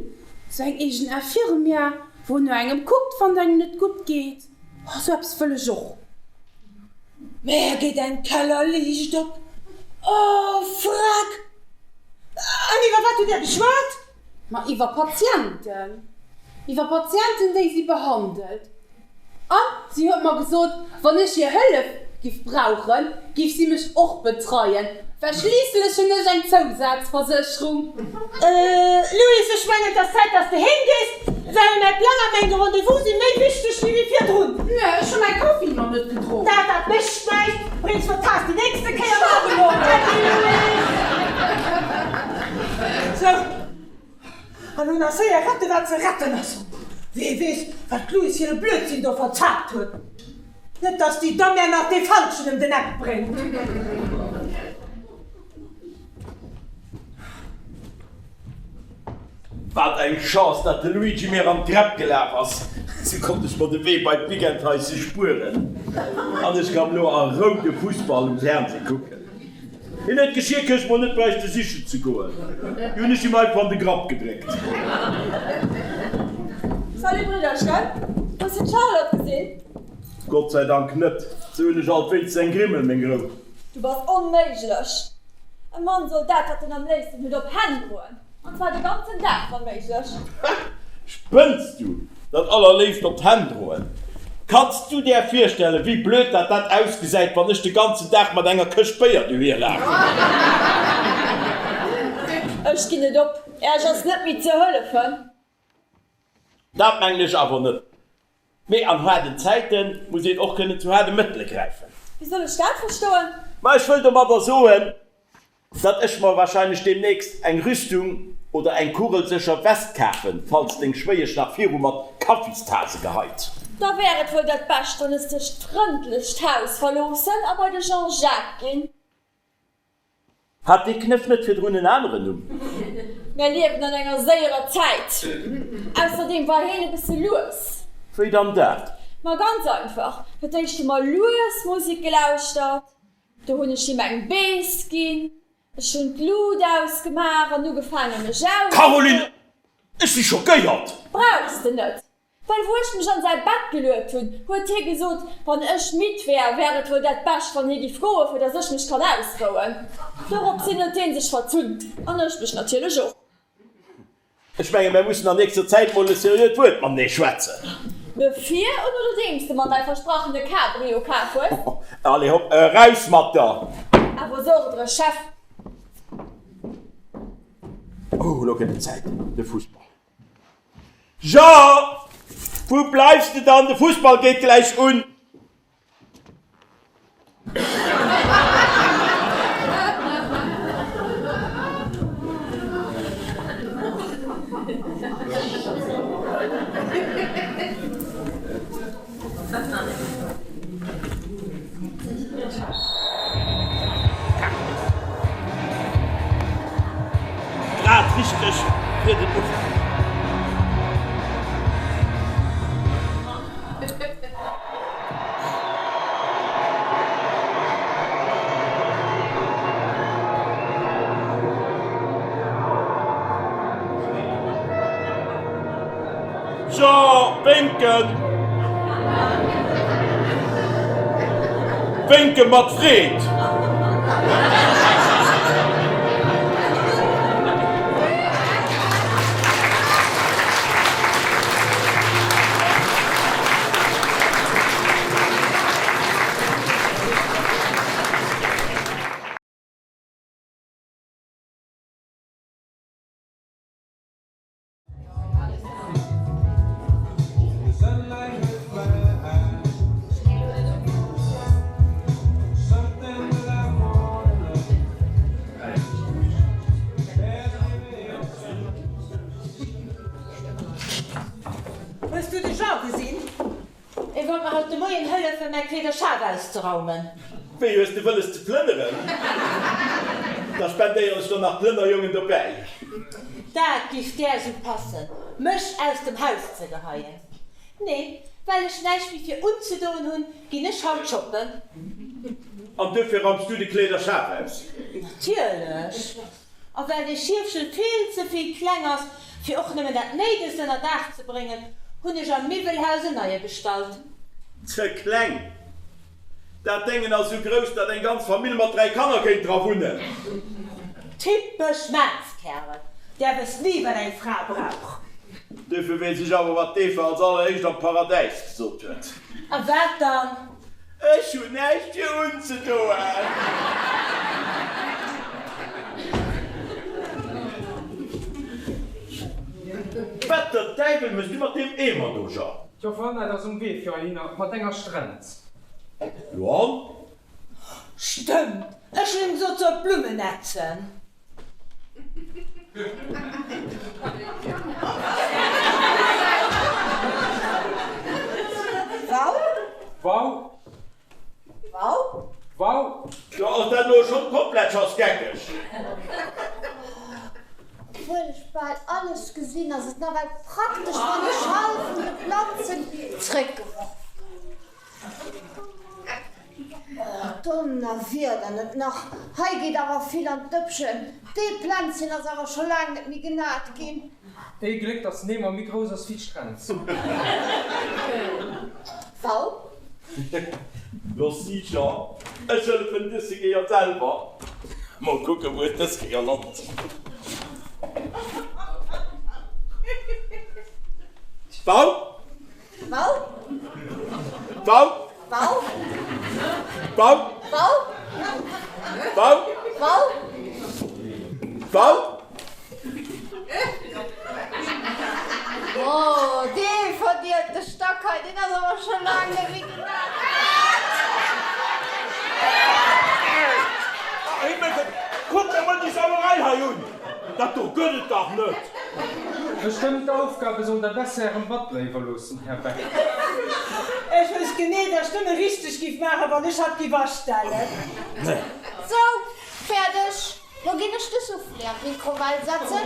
sou eng eegen Infirmière, wou no engem kuckt, wann et engem net gutt geet. Oh, sou eppes wëll ech och. Mär geet eng Kellerliicht op. Oh, Frack! An iwwer wat hutt Där geschwat? Ma iwwer Patienten. Iwwer Patienten, déi si behandelt. A si huet mer gesot, wann ech hir Hëllef giff brauchen, giff si mech och betreien, well schliisslech hunn ech eng Zousazversécherung. Louis, ech mengen, et ass Zäit, dass de heem gees, well mäi Plang a meng Rendez-vous si méi wichteg wéi wéi virdrun. Nö, ech hu mäi Kaffi nach net gedronk. Dat, dat mécht näischt, bréngs mer d'Taass déi nächste Kéier mat. Äddi, Louis. Sou. An elo nach séier rette wat ze retten ass. Wee weess, wat d'Louis hire Blödsinn do verzaapt huet. Net dass déi Damm mär nach dee Falschen ëm den Eck bréngt. Wat eng Chance, dat de Luigi mir an d'Gräpp gelaf ass, sou konnt ech mer de Wee bei d'Weekendhaisse spueren an ech kann elo a Rou de Fussball um Fernseh kucken. Hien huet d'Geschierkëscht mol net bräichte sichen ze goen, déi hunn ech him einfach an de Grapp gedréckt. Salut Bridderchen, hues de d'Charlotte gesinn? Gott sei Dank net, sou hunn ech alt wéinstens eng Grimmel, meng Rou. Du bass onméiglech! E Mann soll dat, wat en am léifsten huet, op Hänn droen. An zwar de ganzen Dag, wa méiglech. Ha! Spënns du? Dat Allerléifst op d'Hänn droen? Kanns du där virstellen, wéi blöd dat dat ausgesäit, wann ech de ganzen Dag mat enger Këscht Béier dohierlafen? Ech ginn et op, Äech ass net méi ze hëllefen. Dat mengen ech awer net. Mee an haarden Zäite muss een och kënnen zu haarde Mëttele gräifen. Wéi soll ech dat verstoen? Ma ech wëll domadder soen, datt ech mer wahrscheinlech deemnächst eng Rüstung oder eng kugelsécher West kafen, falls deng Schwéiesch nach viru mat Kaffistase geheit. Da wär et wuel dat Bescht, wann es dech frëndlech d'Haus verloossen a bei de Jean-Jacques ginn. Hat dee Knëff net virdrun en aneren Numm? Mär liewen an enger séierer Zäit. Ausserdeem war heen e bësse lues. Wéi dann dat? Ma ganz einfach, fir d'éischt hu mer lues Musek gelauschtert, Do hunn ech him eng Bees ginn, ech hunn d'Lut ausgemaach an ugefaange mech aus. Caroline, ech si schockéiert! Brauchs de net, well wou ech mech an säi Bett geluet hunn, huet hie gesot, wann ech midd wär, wär et wuel dat Bescht, wann hie giff goen, fir dass ech mech kann ausrouen. Dorops hin huet hien sech verzunn, an ech mech natierlech och. Ech menge mär mussen an nächster Zäit mol e seriöt Wuert matenee schwätzen. Bevir oder nodeems de mer däi versprachene Cabrio kaf hues? Allez hopp, eraus mat der! À vos ordres, Chef! Oh, elo gëtt et Zäit, de Fussball. Jean, wou bleifs de dann? De Fussball geet gläich un! Grad richteg fir den Ufank. Jean, Wénken! Wénke mat Freed! wollt mer haut de Moien hëllefen, mäi Kleederschaf auszeraumen. Wéi, hues de wëlles ze plënneren? Da spendéieren ech der nach Plënnerjongen dobäi. Dat giff där sou passen, mech aus dem Haus ze geheien. Nee, well ech näischt méi fir unzedoen hunn, ginn ech haut shoppen. An duerfir raums du de Kleederschaf aus? Natierlech. A well dee Schiefchen vill ze vill kleng ass, fir och nëmmen dat Néidegst ënner Daach ze bréngen, hunn ech am Miwwelhaus en neie bestallt. Ze kleng? Dat Déngen ass esou grouss, datt eng ganz Famill mat 3 Kanner kéint dra wunnen. Typesch Maartskärel, där wësst ni, wat eng Fra brauch. Duerfir weess ech awer, wat d'Eva als alleréischt am Paradäis gesot huet. A wat dann? Ech hunn näischt fir unzedoen. Wat der Däiwel mëss du mat deem Eemer do, Jean? D'Joffer Annette ass um Wee fir heihinner mat enger Strenz. Jo an? Stëmmt, ech hunn him gesot, soll d'Blummen nätzen. Wau? Wau? Wau? Wau? Jo, ass dat elo schonn komplett schass geckeg? Obwuel ech bal alles gesinn, ass et nawell praktesch, wann de Schall vun de Planzen zréckgeworf gëtt. Oh, Donnerwieder, net nach! Hei geet awer vill an d'Dëppchen. Dee Plänzchen ass awer scho laang net méi genat ginn. Ee Gléck, dass den Eemer méi grouss ass wéi d'Strenz. Wau? Looss si, Jean. Ech hëllefen dëse Kéier selwer. Mol kucken, wou et dës Kéier lant. Wau? Wau? Wau? Wau? Wau? Wau? Wau? Wau? Wau? Oh, dee verdierte Stack hei, deen ass awer scho laang net méi genat. Kuck der mol déi Sauerei hei un! Dat do gëtt et dach net! Bestëmmt Aufgabe sollt Der besser Ärem Butler iwwerloossen, Här Beck. Ech wësst genee, datt ech nëmme richteg giff maachen, wann ech hatt giff astellen. Sou, fäerdeg. Lo ginn ech de Soufflé an d'Mikrowell setzen.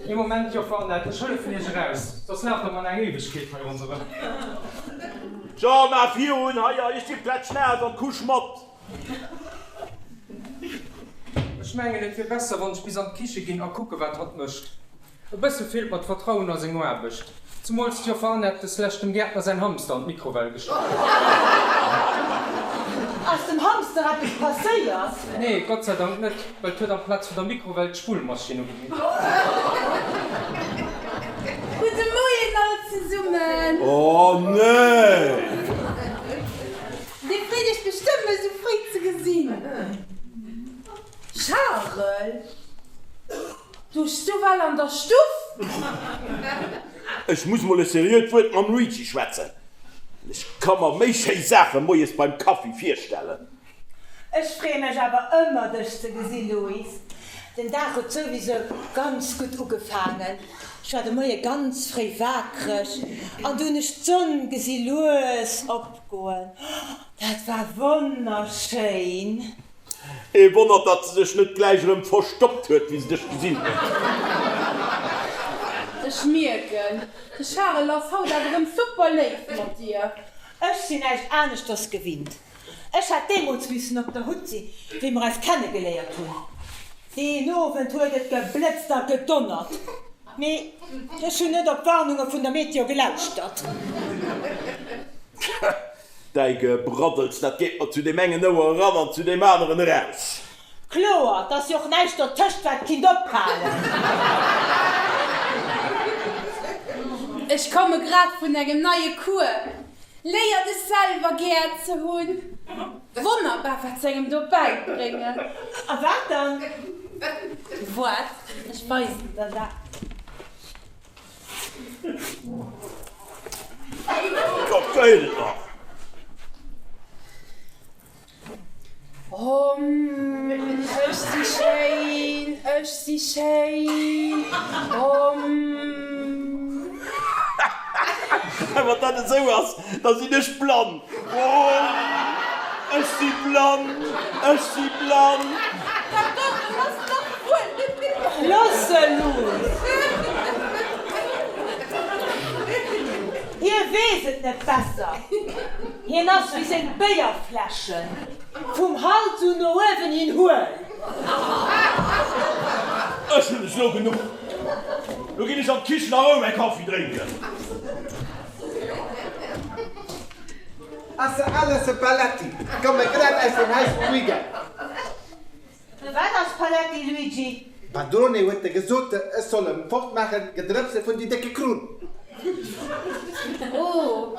Ee Moment, Joffer Annette, ech hëllefen Iech eraus, soss laaft Der mer nach eng Éiwegkeet hei ronderëm. Jean, maach virun, hei, ech si plätschnaass an d'Kusch mat. Ech mengen, et wier besser, wann ech bis an d'Kiche ginn a kucke wat hatt mécht. E bësse feelt mer d'Vertrauen a seng Aarbecht, zemools d'Joffer Annette des Lescht dem Gäertner säin Hamster an d'Mikrowell gestach huet. Ass dem Hamster eppes passéiert? Nee, Gott sei Dank net, well 't huet amplaz vun der Mikrowell d'Spullmaschinn ugedinn. Gudde Moien all zesummen! Oh nee! Dir freet iech bestëmmt mech esou fréi ze gesinn. Charel, Duschs du well an der Stuff? Ech muss mol e seriöt Wuert mam Luigi schwätzen. Ech ka mer méi schéi Saache moies beim Kaffi virstellen. Ech freeë mech awer ëmmer dech ze gesi Louis. Den Dag huet souwisou ganz gutt ugefaangen. Ech war de Moie ganz fréi waakreg an du hunn ech d'Sonn gesi lues opgoen. Dat war wonnerschéin. Ee Wonner, datt se sech net gläich erëm verstoppt huet, wéi se dech gesinn huet. Ech mierken, de Charel ass haut awer erëm super léif mat dir. Ech sinn näischt aneschters gewinnt. Ech hätt deemools missen op der Hutt sinn, wéi mer eis kennegeléiert hunn. Deen Owend huet et geblëtzt a gedonnert, mee ech hunn net op d'Warnunge vun der Meteo gelauschtert. Däi Gebraddels, dat geet mer zu deem engen Ouer eran an zu deem aneren eraus. Kloer, 't ass jo och näischt dotëscht, wat kinnt ophalen. Ech komme grad vun engem neie Cours. Léier dech selwer gär ze hunn. Wonnerbar, wat se engem do bäibréngen. A wat dann? Waart, ech weisen der dat. Gott, wéi et nach! Homm, ech si schéin, ech si schéin, homm. Wann dat esou ass, da sinn ech blann. Oh, ech si blann, ech si blann. Dat doten ass dach wuel net méi. Looss se, Luss! Hie weess et net besser. Hien ass wéi seng Béierfläschen, vum Hals un no uewen hin huel. Ech hunn es lo genuch. Lo ginn ech an d'Kichen a Rou mäi Kaffi drénken. Ass se alles e Paletti? Komme grad aus dem Haus vum Weekend. Wat ass Paletti, Luigi? Padrone huet de gesot, ech soll em fortmaachen Gedrëpse vun déi décke Krunn. Oh,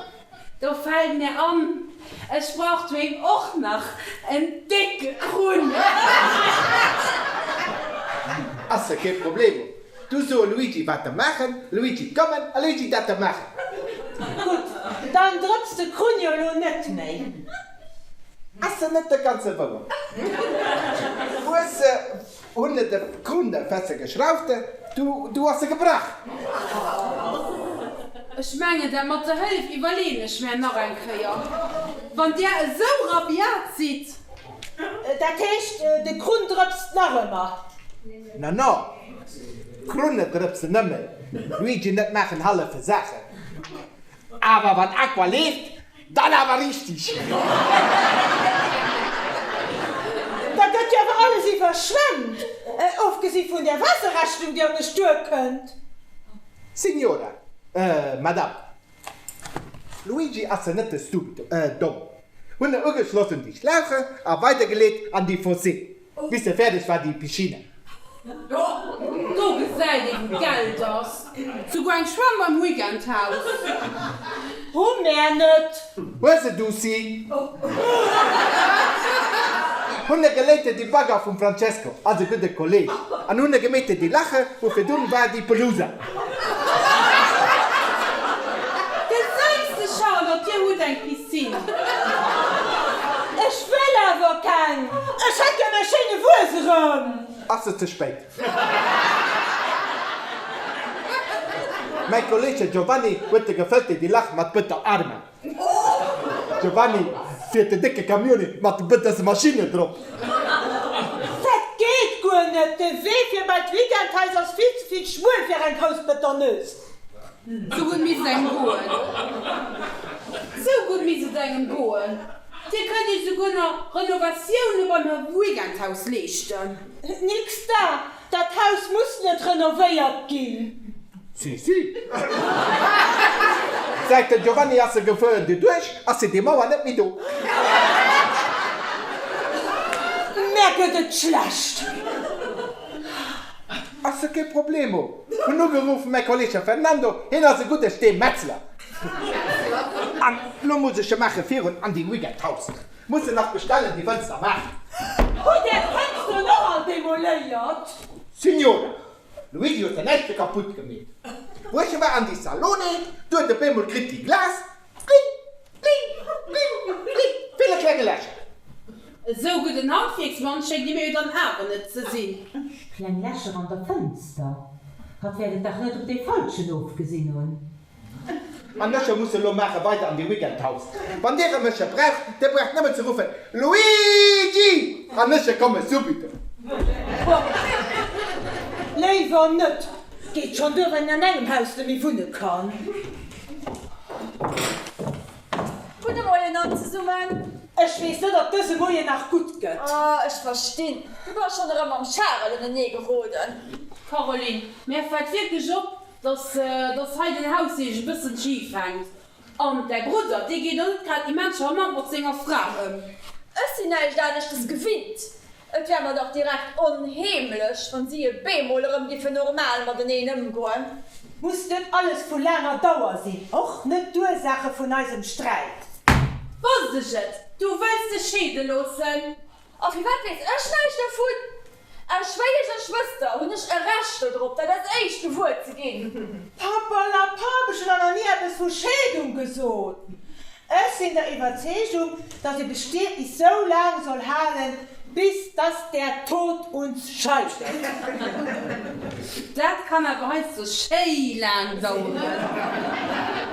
do fällt mir an, ech brauch doheem och nach en décke Krunn. Ass se kee Problemo. Du soe Luigi wat te maachen, Luigi kommen a Luigi dat te maachen. Gutt, dann drëpst de Krunn jo elo net méi. Ass se net de ganze wouer? Hues se hunn de Krunn de fesse geschraufte, du du ass se gebrach. Ech mengen, dat mat der Hëllef iwwerleeën ech mär nach eng Kéier, wann där esou rabiat sidd. Dat heescht, de Krunn drëpst nach ëmmer? Na na, Krunne drëpsen nëmmen, Luigi net maachen hallefe Saachen. Awer wann Aqua leeft, dann awer richtig! Da gëtt jo awer alles iwwerschwemmt, ofgesi vun där Waasserrechnung, déi op mech duerkënnt. Signora, euh, Madame, Luigi ass se net de stupid, euh, domm. Hunn e ugeschloss un déi Schlauche a weidergeleet an déi Fossé, bis se fäerdeg war, déi Piscine. Do gesäit ee wou Geld ass. Souguer eng Schwämm beim Weekendhaus. Hu mär net. Hues e du si? Hunn e geléite déi Bagger vum Francesco, eise gudde Kolleg, an hunn e gemeete déi Lache, wou virdrun war déi Pelusa. Gesäis de Charlotte, dir hutt eng Piscine. Ech wëll awer keng, ech hätt gär mäi schéine Wues erëm. Ass et ze spéit? Mäi Kolleege Giovanni huet de gefëllte déi Lach mat Bëtter Arma. Giovanni fiert de décke Camione mat de bëtterse Maschinne drop. Dat geet guer net! De Wee fir bei d'Weekendhaus ass vill ze vill schmuel fir eng grouss Bëtternues. Sou gutt misst et engem goen. Sou gutt misst et engem goen. Dir kënnt iech souguer nach Renovatioune beim Weekendhaus leeschten. Nix da! Dat Haus muss net renovéiert ginn. Si, si. Säit den Giovanni ass e gefuer doduerch ass se déi Mauer net méi do. Mär gëtt et schlecht. Ass e kee Problemo. Hunn ugeruff, mäi Kolleege Fernando, hien ass e gudde Steemetzler. An lo muss ech e maache virun an déi Weekendhaus. Muss se nach bestellen, déi Fënster maachen. Hutt Är d'Fënsteren och all demoléiert? Signora, Luigi huet se näischt kaputt gemeet. Wou ech war an déi Salone, du huet op eemol kritt déi Glas, Bling, bling, bling, bling, ville klenge Lächer. Esou gudden Handwierksmann schéngt dir mir jo dann awer net ze sinn. Kleng Lächer an der Fënster? Hatt wäert et dach net op dee Falschen ofgesinn hunn. An ech muss elo maache weider an déi Weekendhaus. Wann dir erëm ech braucht, dir braucht nëmmen ze ruffen, Luigi! An ech komme subito. Léiwer net. Geet schonn duer, wann een an engem Haus net méi wunne kann. Gudde Moien all zesummen. Ech weess net, ob dëse Moien nach gutt gëtt. Oh, ech verstinn. Du bass schonn erëm mam Charel unenee geroden. Caroline, mär fält wierklech op, Dass dass hei den Haussegen e bëssen schif hänkt. An däi Brudder, dee geet och net grad immens charmant mat senger Fra ëm. Ech sinn näischt aneschtes gewinnt. Et wär mer dach direkt onheemlech, wann si e bemol erëm giffen normal mateneen ëmgoen. Muss net alles vu laanger Dauer sinn, och net d'Ursaache vun eisem Sträit. Wosst ech et, du wëlls dech scheede loossen. A firwat weess ech näischt dervun? Als Schwéiesch a Schwëster hunn ech e Recht dodrop, dat als éischt gewuer ze ginn. Papperlapapp, ech hunn der nach ni eppes vu Scheedung gesot. Ech sinn der Iwwerzeegung, dass ee Bestietnis sou laang soll halen, bis dass der Tod uns scheidet. Dat kann awer heiansdo schéi laang daueren.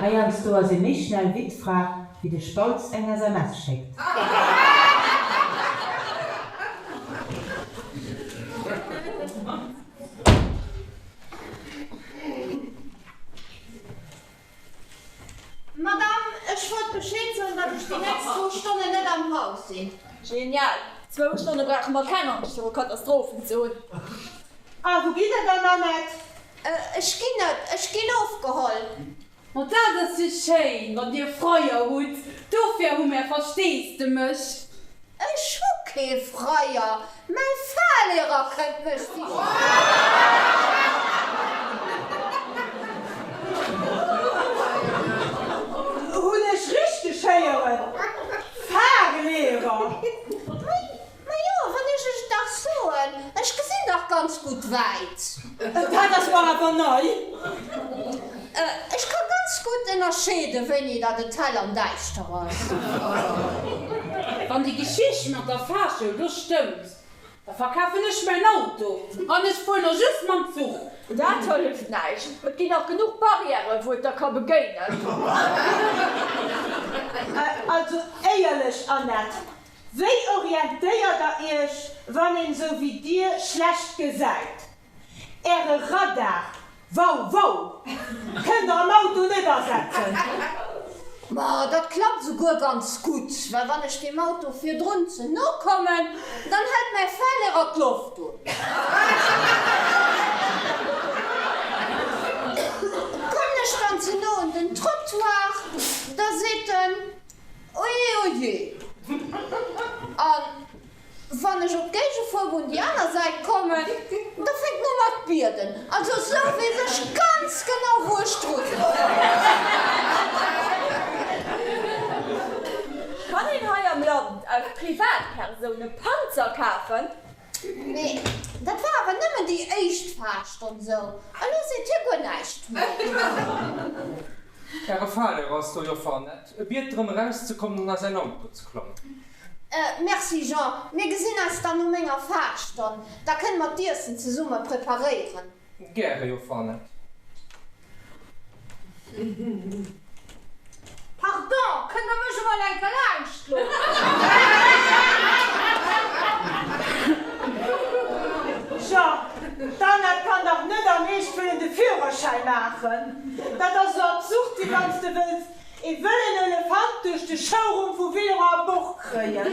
Heiansdo ass ee méi schnell Wittfra, wéi de Spautz eng SMS schéckt. Madame, ech wollt Bescheed soen, datt ech déi nächst zwou Stonnen net am Haus sinn. Genial! Zwou Stonne brauche mer keng Angscht viru Katastrophen ze hunn. A wou gitt der dann, Annette? Ech ginn net, ech ginn ofgeholl. Ma dat ass jo schéin, wann Dir Freier hutt. Dofir hu mär Versteesdemech. Ech hu kee Freier, mäi Fahrlehrer kënnt mech sichen. Hunn ech richteg héieren? Fahrlehrer? Majo, wann ech ech et dach soen, ech gesinn dach ganz gutt wäit. Dat ass mer awer nei. Ech ka ganz gutt ënnerscheeden, wéini datt et hell an däischter ass. Wann déi Geschicht mat der Fahrschoul do stëmmt, da verkafen ech mäin Auto an ech fueren och just mam Zuch. Dat hëlleft näischt, et ginn nach genuch Barrièren, wou et der ka begéinen. Also éierlech, Annette, Wéi orientéiert der iech, wann een sou wéi dir schlecht gesäit? Äre Radar, wau wau, kënnt der am Auto net asetzen. Ma dat klappt souguer ganz gutt, well wann ech deem Auto virdrun ze no kommen, dann hält mäi Fahrlehrer d'Loft un. Kommen ech dann ze no un den Trottoir, da seet en, Oje, oje! A wann ech op d'Géigefuerbunn déi aner Säit kommen, da fänkt en u mat bieden. Also esou weess ech ganz genau, wou ech dru sinn. Kann een hei am Land aus Privatpersoune Panzer kafen? Mee dat war awer nëmmen déi éischt Fahrstonn esou. Elo seet hie guer näischt méi. Äre Fahrlehrer ass do, Joffer Annette. E biet drëm erauszekommen an a säin Auto ze klammen. Merci Jean, mir gesinn eis dann no menger Fahrstonn. Da kënne mer d'Iessen zesumme preparéieren. Gäre, Joffer Annette. Pardon, kënnt der mech emol eng Kéier laanscht loossen? Jean, d'Annette kann dach net am Eescht wëllen de Führerschäi maachen. Dat ass esou absurd, wéi wann s de wëlls ee wëllen Elefant duerch de Showroom vu Villeroy a Boch kréien.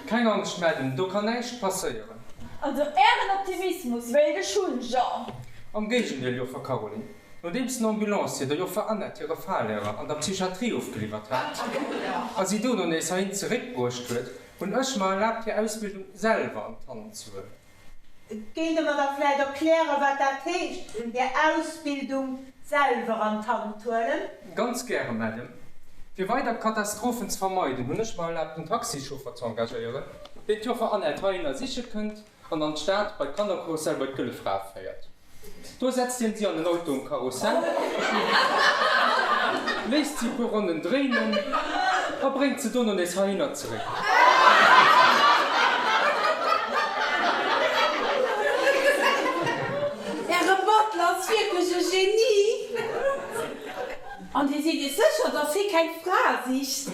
Keng Angscht, Madame, do kann näischt passéieren. Also Ären Optimismus wéilt ech hunn, Jean. Am Géigendeel, Joffer Caroline. Nodeems den Ambulancier der Joffer Annette hire Fahrlehrer an der Psychiatrie ofgeliwwert hat a si dono nees heihin zeréckbruecht huet, hunn ech mer erlaabt, hir Ausbildung selwer an d'Hand ze huelen. Kéint Der mer da vläicht erklären, wat dat heescht, hir Ausbildung selwer an d'Hand huelen? Ganz gäre, Madame. Fir weider Katastrophen ze vermeiden, hunn ech mer erlaabt, en Taxichauffer ze engagéieren, deen d'Joffer Annette heihinner siche kënnt an an d'Stad bei d'Kannerkarussell bei d'Gëlle Fra féiert. Do setzt hien si an den Auto um Karussell, léisst si e puer Ronnen dréinen a bréngt se dono nees heihinner zeréck. Äre Butler ass wierklech e Genie! An Dir sidd Iech sécher, dass hie keng Fra sicht?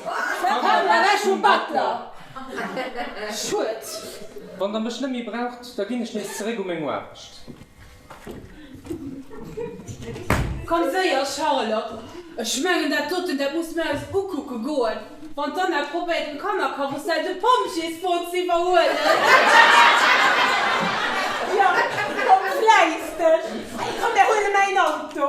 Komm ewech vum Butler! Schued! Wann Der mech net méi braucht, da ginn ech nees zeréck u meng Aarbecht. Komm séier, Charlotte! Ech mengen, dat doten, dat muss mir eis ukucke goen, wann d'Anna probéiert, um Kannerkarussell de Pompjeeswon ze iwwerhuelen. Jo, komm, fläiss dech! Komm, mir huele mäin Auto.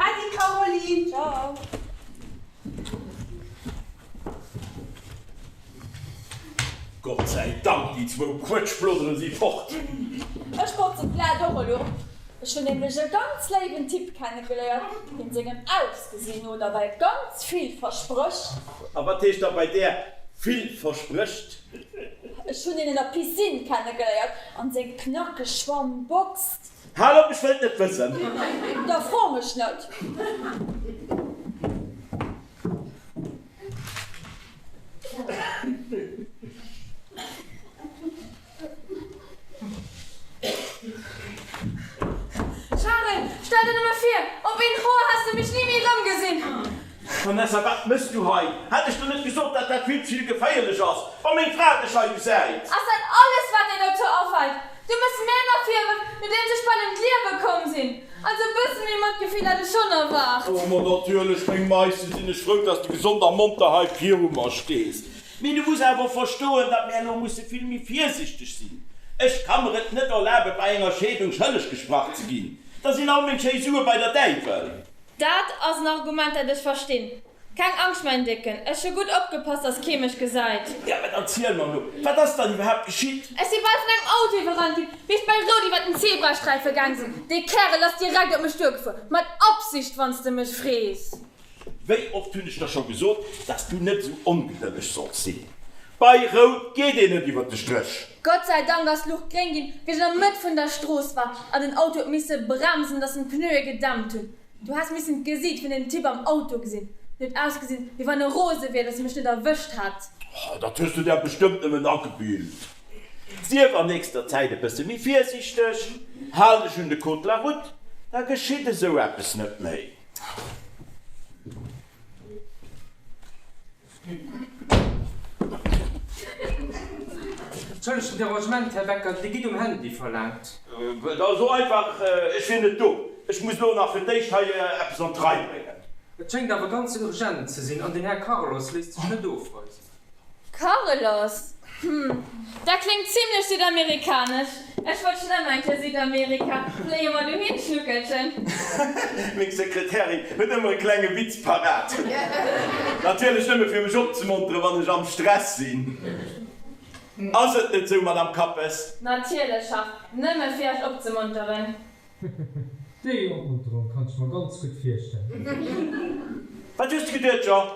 Äddi, Caroline! Ciao! Gott sei Dank, déi zwou Quëtschploddere si fort! Ech botzen d'Glat och elo. Ech hunn nämlech e ganz léiwen Typ kennegeléiert, deen sengem Ausgesinn no nawell ganz vill versprécht. A wat heescht da bei där vill versprécht? Ech hunn een an der Piscine kennegeléiert an seng knackeg Schwammbox. Hal op, ech wëll et net wëssen! Da fro mech net! Charel, vir, op een Hoer häss de mech ni méi erëmgesinn. Vanessa, wat mëss du hei? Hat ech der net gesot, dat dat vill ze vill geféierlech ass, wa meng Fra dech hei gesäit? Ass dat alles, wat der dozou afält? Du mëss mär nach Virwërf, nodeems ech bal ëm d'Liewe komm sinn. Also e bësse méi Matgefill hätt ech schonn erwaart. Oh, ma natierlech, meng Maische, sinn ech frou, dass du gesond a monter hei viru mer stees. Mee du muss awer och verstoen, datt mär elo musse vill méi virsichteg sinn. Ech ka mer et net erlaben, bei enger Scheedung schëlleg gesprach ze ginn. Da sinn all meng schéi Sue bei der Däiwel. Dat ass en Argument, dat ech verstinn. Keng Angscht, mäin Décken, ech hu gutt opgepasst, dass kee mech gesäit. Ja, mä dann ziel mer elo, wat ass dann iwwerhaapt geschitt? Ech si bal vun engem Auto iwwerrannt ginn, wéi ech bei Rout iwwer den Zebrasträife gaang sinn. Dee Kärel ass direkt op mech duergefuer, mat Absicht, wann s de mech frees. Wéi oft hunn ech der scho gesot, dass du net esou ongedëlleg solls sinn. Bei Rout geet een net iwwer de Stréch. Gott sei Dank ass d'Luucht gréng ginn, wéi ech an der Mëtt vun der Strooss war an den Auto huet misse bremsen, dass en d'Pneue gedämpt hunn. Du häss missen d'Gesiit vun deem Typ am Auto gesinn. En huet ausgesinn, wéi wann e rose wier, dass e mech net erwëscht hätt. Oh, dat hues du der bestëmmt nëmmen agebilt. Sief an nächster Zäit e bësse méi virsiichteg, hal dech un de Code de la route, da geschitt esou eppes net méi. Entschëllegt den Dérangement, Här Becker, Dir gitt um Handy verlaangt. Da so einfach, ech wier net do. Ech muss elo nach fir d'éischt hei eppes an d'Rei bréngen. Et schéngt awer ganz urgent ze sinn an den Här Carlos léisst sech net ofweisen. Carlos, Hm, dat kléngt zimlech südamerikanesch. Ech wollt schon ëmmer eng Kéier Südamerika. Fléie mer dohin, Schnuckelchen? Meng Sekretärin huet ëmmer e klenge Witz parat. Natierlech nëmme fir mech opzemonteren, wann ech am Stress sinn. Ass et net sou, Madame Kappes? Natierlech, Haff, nëmme fir Iech opzemonteren. Déi Opmonterung kann ech mer ganz gutt virstellen. Wat hues de geduet, Jean?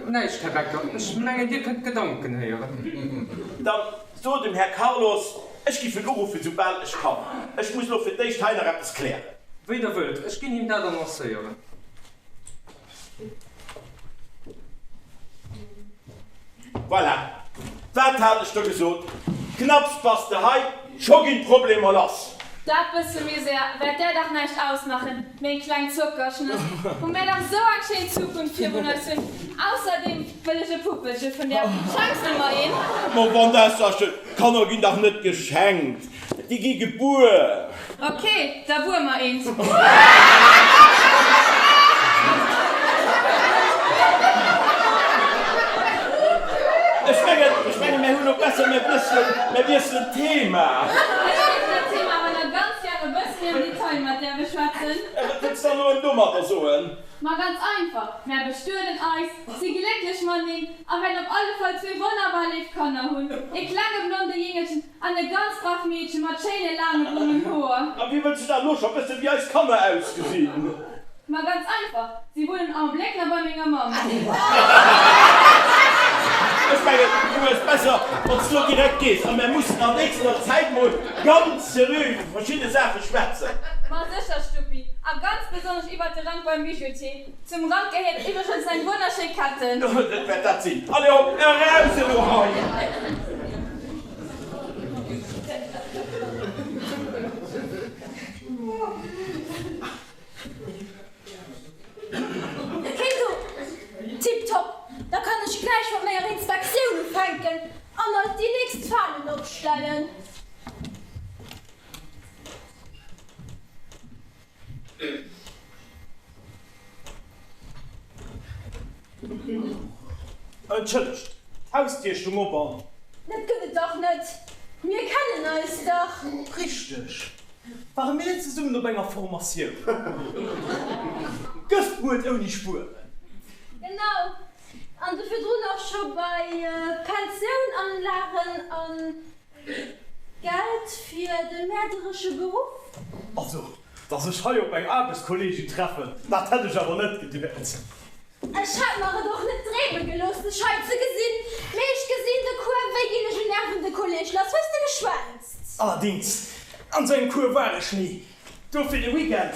Näischt, Här Becker. Ech mengen, Dir kënnt Gedanken héieren. Dann so dem Här Carlos, ech giff en uruffen, soubal ech kann. Ech muss elo fir d'éischt hei nach eppes klären. Wéi Der wëllt. Ech ginn him dat annoncéieren. Voilà! Wat hat ech der gesot? Knapps bass de hei, scho ginn d'Problemer lass! Dat bësse Misär wäert där dach näischt ausmachen, meng kleng Zockerschnëss, wou mär dach sou eng schéin Zukunft virun eis hunn. Ausserdeem wëll ech e Puppelche vun där. Schenks de mer een? Ma Vanessachen, Kanner ginn dach net geschenkt, déi gi gebuer! Ok, da buer mer eent. Ech mengen, ech mengen, mär hunn lo besser, mär wiesselen, mär wiesselen d'Thema. Ech géif dat Thema awer nach ganz gär e bësse méi am Detail mat där beschwätzen. Wat wëlls de dann elo domadder soen? Ma ganz einfach, mär bestueden eis, si glécklech mateneen a wäerten op alle Fall zwee wonnerbar léif Kanner hunn, e klenge blonde Jéngelchen An e ganz brav Meedche mat schéine laange brongen Hoer. A wéi wëlls du dat elo scho wëssen, wéi eis Kanner ausgesinn? Ma ganz einfach, si wunnen en Bléck nach bei menger Mamm. Ech mengen, du hues besser, wann s du elo direkt gees a mär mussen an nächster Zäit mol ganz seriö iwwer verschidde Saache schwätzen. Ma sécher, Stuppi, a ganz besonnesch iwwert de Rank beim Bijoutier. Zum Rank gehéiert iwwregens eng wonnerschéi Ketten. Dat wäert dat sinn. Allez hop, eraus elo hei! Keen do? Tiptop, da kann ech gläich mat menger Inspektioun ufänken an alt déi nächst Falen opstellen. Entschëllegt, d'Hausdier stung op an. Dat gëtt et dach net, mir kennen eis dach. Richteg, ware mir net zesummen op enger Formatioun? Gëftmuert ouni Spueren. Genau, an do virdrun och scho bei Pensiounanlagen an Geld fir de mäerderesche Beruff? Also, dass ech hei op eng Aarbechtskolleegin treffen, dat hätt ech awer net geduet. Ech hat mer et och net dreeme gelooss, dech hei ze gesinn, mee ech gesinn de Cours. Wéi ginn ech en nervende Kolleeg lass? Hues de geschwänzt? Allerdings, an sou engem Cours war ech ni. Dofir de Weekend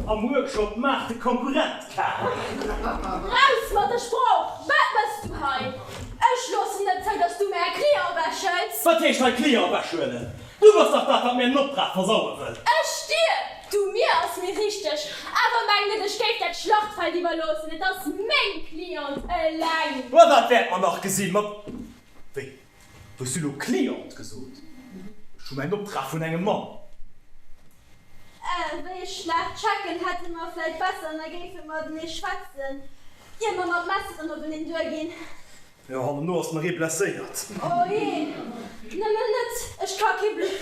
am Workshop Maach de Konkurrent kal. Raus mat der Sprooch! Wat mëss du hei? Ech loossen net zou, dass du mär e Client ewechhëls! Wat heescht hei Client ewechhuelen? Du bass dach dat, wat mär den Optrag versaue wëll! Ech dir? Du, mir ass méi richteg. Awer meng net, ech géif dat Schlachtfeld iwwerloossen. Et ass meng Cliente eleng. Ma dat wäerte mer nach gesinn. Mat wéi hues du elo Cliente gesot? Ech hu mäin Optrag vun engem Mann. Äh, wéi ech d'Lag checken, hätte mer vläit besser, mer géife matenee schwätzen, ier mer mat Messeren openeen duerginn. Jo, hannenno ass nach ee blesséiert. Oh jee, nëmmen net, ech ka kee Blutt.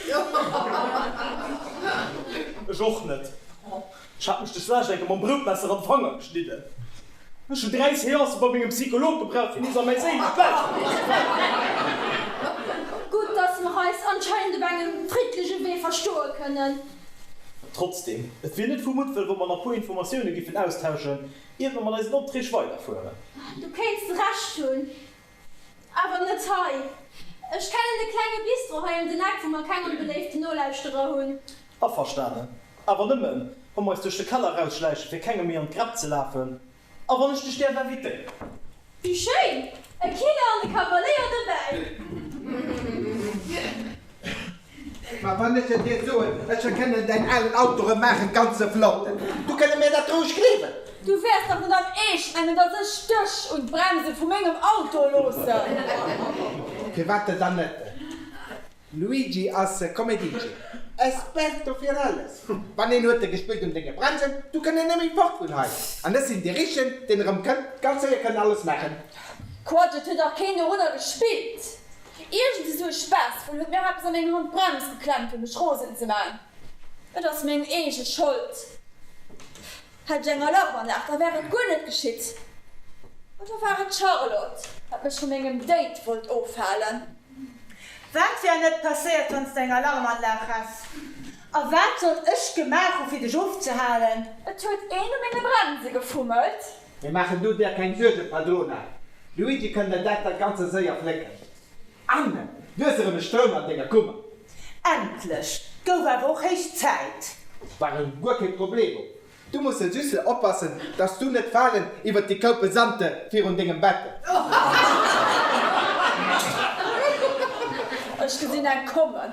Ech och net. Ech hat mech des Lescht enke mam Broutmesser an de Fanger geschnidden. Ech hunn 3 Seancen bei mengem Psycholog gebraucht, fir nees a mäi séilesch Gläichgewiicht ze fannen. Gutt, dass mer eis anscheinend op engem friddleche Wee verstoe kënnen. Trotzdem, et wier net vu Muttwëll, wa mer nach puer Informatioune giffen austauschen, Iert mer mat eisen Opträg weiderfueren. Du kéints Recht hunn, awer net hei. Ech kennen e klenge Bistro hei ëm den Eck, wou mer keng onbeléiften Nolauschterer hunn. Averstanen. Awer nëmmen, wa mer eis duerch de Keller erausschläichen, fir kengem méi an d'Gräpp ze lafen. A wann ech dech däerf invitéieren. Wéi schéin! E Killer an e Kavaléier dobäi! Ma wann ech et dir soen, ech erkennen däin alen Auto erëm, maachen ganze flotten, du kënne mir dat roueg gleewen. Du wäers dach net am Eescht mengen, datt ech dech un d'Bremse vu mengem Auto loossen? Firwat dann net? Luigi ass Komedinchen, Esperto fir alles. Wann een huet e gespillt un denge Bremsen, du kënn en nëmme fort vun hei. An ech sinn dee Richtegen, deen erëm kënnt, ganz séier kënn alles maachen. Quatsch, et huet dach keen dorunner gespillt. Iergend esou e Spaassvull huet mir eppes a meng Handbrems geklemmt fir mech rosen ze man. Et ass meng eege Schold. Hätt ech eng Alarmanlag, da wär et guer net geschitt. Oder war et d'Charlotte, wat mech vu mengem Date wollt ofhalen? Wat wär net passéiert, wann s de eng Alarmanlag häss? A wat soll ech gemaach hu fir dech ofzehalen? Et huet een u menge Bremse gefummelt. Mee maachen du der keng Suergen, Padrona, Luigi kënn der dat da ganze séier flécken. Anne, du hues erëm e Stroum an denger Kummer. Endlech! Gouf awer och héich Zäit. War erëm guer kee Problemo. Du muss e süsse oppassen, dass du net falen iwwert déi Koupe Sante virun dengem Bette. Ech gesinn eng kommen.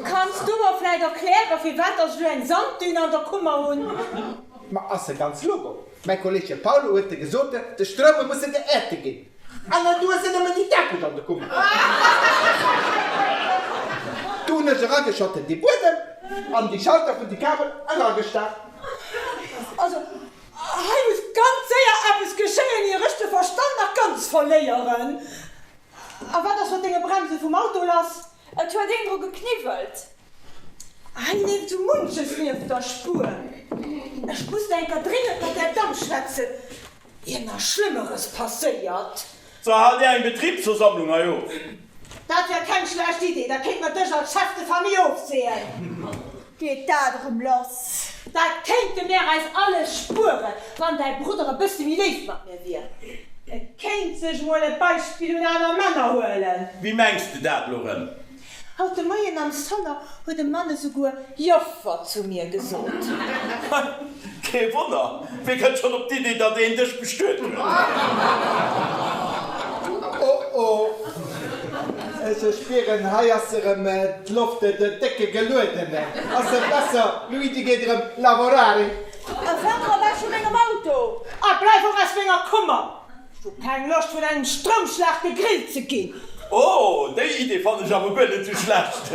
Kanns du mer vläit erklären, firwat dass ech elo eng Sanddüne an der Kummer hunn? Ma ass e ganz logo. Mäi Kolleege Paolo huet de gesote, de Stroume musse geäerte ginn. An du hues se nëmmen déi Deckeg an de Kummer. Du hunn ech erageschotten, dee Buedem an déi Schalter vun de Kabel eragestach. Also, hei muss ganz séier eppes geschéien, ier ech de Verstand nach ganz verléieren. A wat ass mat denge Bremse vum Auto lass? Et huet een dru gekniwwelt. Hei leeft sou munches nieft der Spuer. Ech muss nach enker dringend mat där Damm schwätzen, ier nach Schlëmmeres passéiert. So, haalt Dir eng Betribsversammlung hei of? Dat wär keng schlecht Idee, da kéint mer dech als Chef de famille ofseeën. Geet dat erëm lass? Dat kéinte mär eis alles spueren, wann däi Brudder e bësse méi léif mat mir wier. E kéint sech mol e Beispill un aner Männer huelen. Wéi mengs de dat lo rëm? Haut de Moien am Salon huet e Mann esouguer Joffer zu mir gesot. Kee Wonner, wie kënnt schonn op d'Idee, datt een dech bestuet huet? Oh oh, ech spieren, hei ass erëm d'Loft décke gelueden. Ass et besser, Luigi geet erëm lavorare. A wat ewech vu mengem Auto! A bleif och aus menger Kummer! Ech hu keng Loscht vun engem Stroumschlag gegrillt ze ginn. Oh, déi Idee fannen ech awer guer net sou schlecht.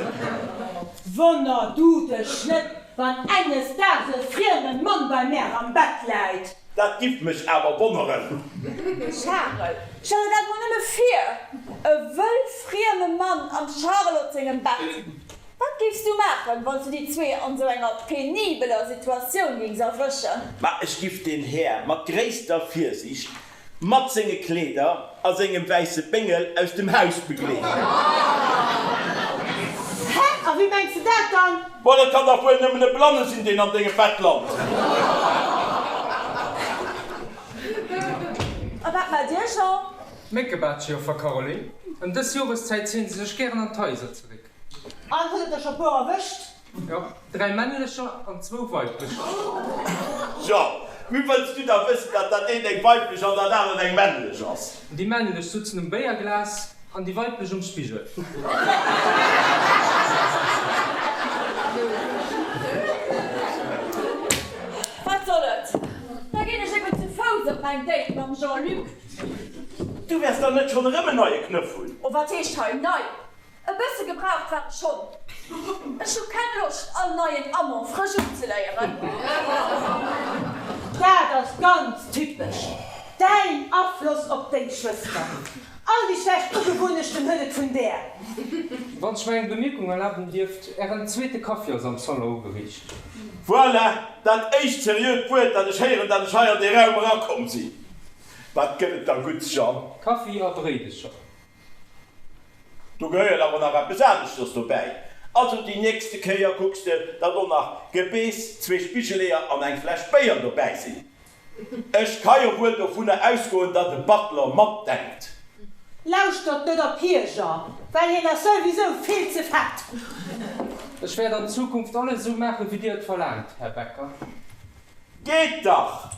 Wonner du dech net, wann enges Daags e frieme Mann bei mär am Bett läit. Dat giff mech awer wonneren. Charel, stell der dat mol nëmme vir, e wëllfrieme Mann am Charlotte sengem Bett. Wat géifs du maachen, wann s du déi zwee an esou enger penibeler Situatioun géings erwëschen? Ma ech giff deen Här mat gréisster Virsiicht mat senge Kleeder a sengem wäisse Béngel aus dem Haus begleeden. Hä? A wéi mengs de dat dann? Boah, dat kann dach wuel nëmmen e Blanne sinn, deen an dengem Bett lant. A wat maacht dir, Jean? Méckebaatche, Joffer Caroline. Ëm dës Joreszäit zéien se sech gären an d'Haiser zeréck. An, hutt et der scho puer erwëscht? Jo, 3 männlecher an zwou weiblecher. Jean, wéi wëlls du da wëssen, datt dat eent eng weiblech an dat anert eng männlech ass? Déi männlech sutzen um Béierglas an déi weiblech um Spigel. Mäin Date mam Jean-Luc. Du wäers dann net schonn erëm en neie Knëff hunn? Oh, wat heescht hei nei? E bësse gebraucht war e schonn. Ech hu keng Loscht, all neien Amant frësch unzeléieren. Dat ass ganz typesch däin Afloss op deng Schwëster. All déi schlecht Ugewunnechten huet et vun där. Wann ech mer eng Bemierkung erlaben dierft, Ären zweete Kaffi ass am Salon ugeriicht. Voilà, dat éischt seriöt Wuert, dat ech héieren, dat ech hei an dee Raum erakomm sinn. Wat gëtt et da Gudds, Jeanne? Kaffi a Bréidecher. Do gehéiert awer nach eppes aneschters dobäi. Also déi nächste Kéier kucks de, datt och nach Gebeess, zwee Spigeleeër an eng Fläsch Béier dobäi sinn. Ech ka jo wuel dovunner ausgoen, datt e Butler matdenkt. Lauschtert net op hie, Jean, well hien ass souwisou vill ze fett. Ech wäert an Zukunft alles esou maachen, wéi Dir et verlaangt, Här Becker. Geet dach!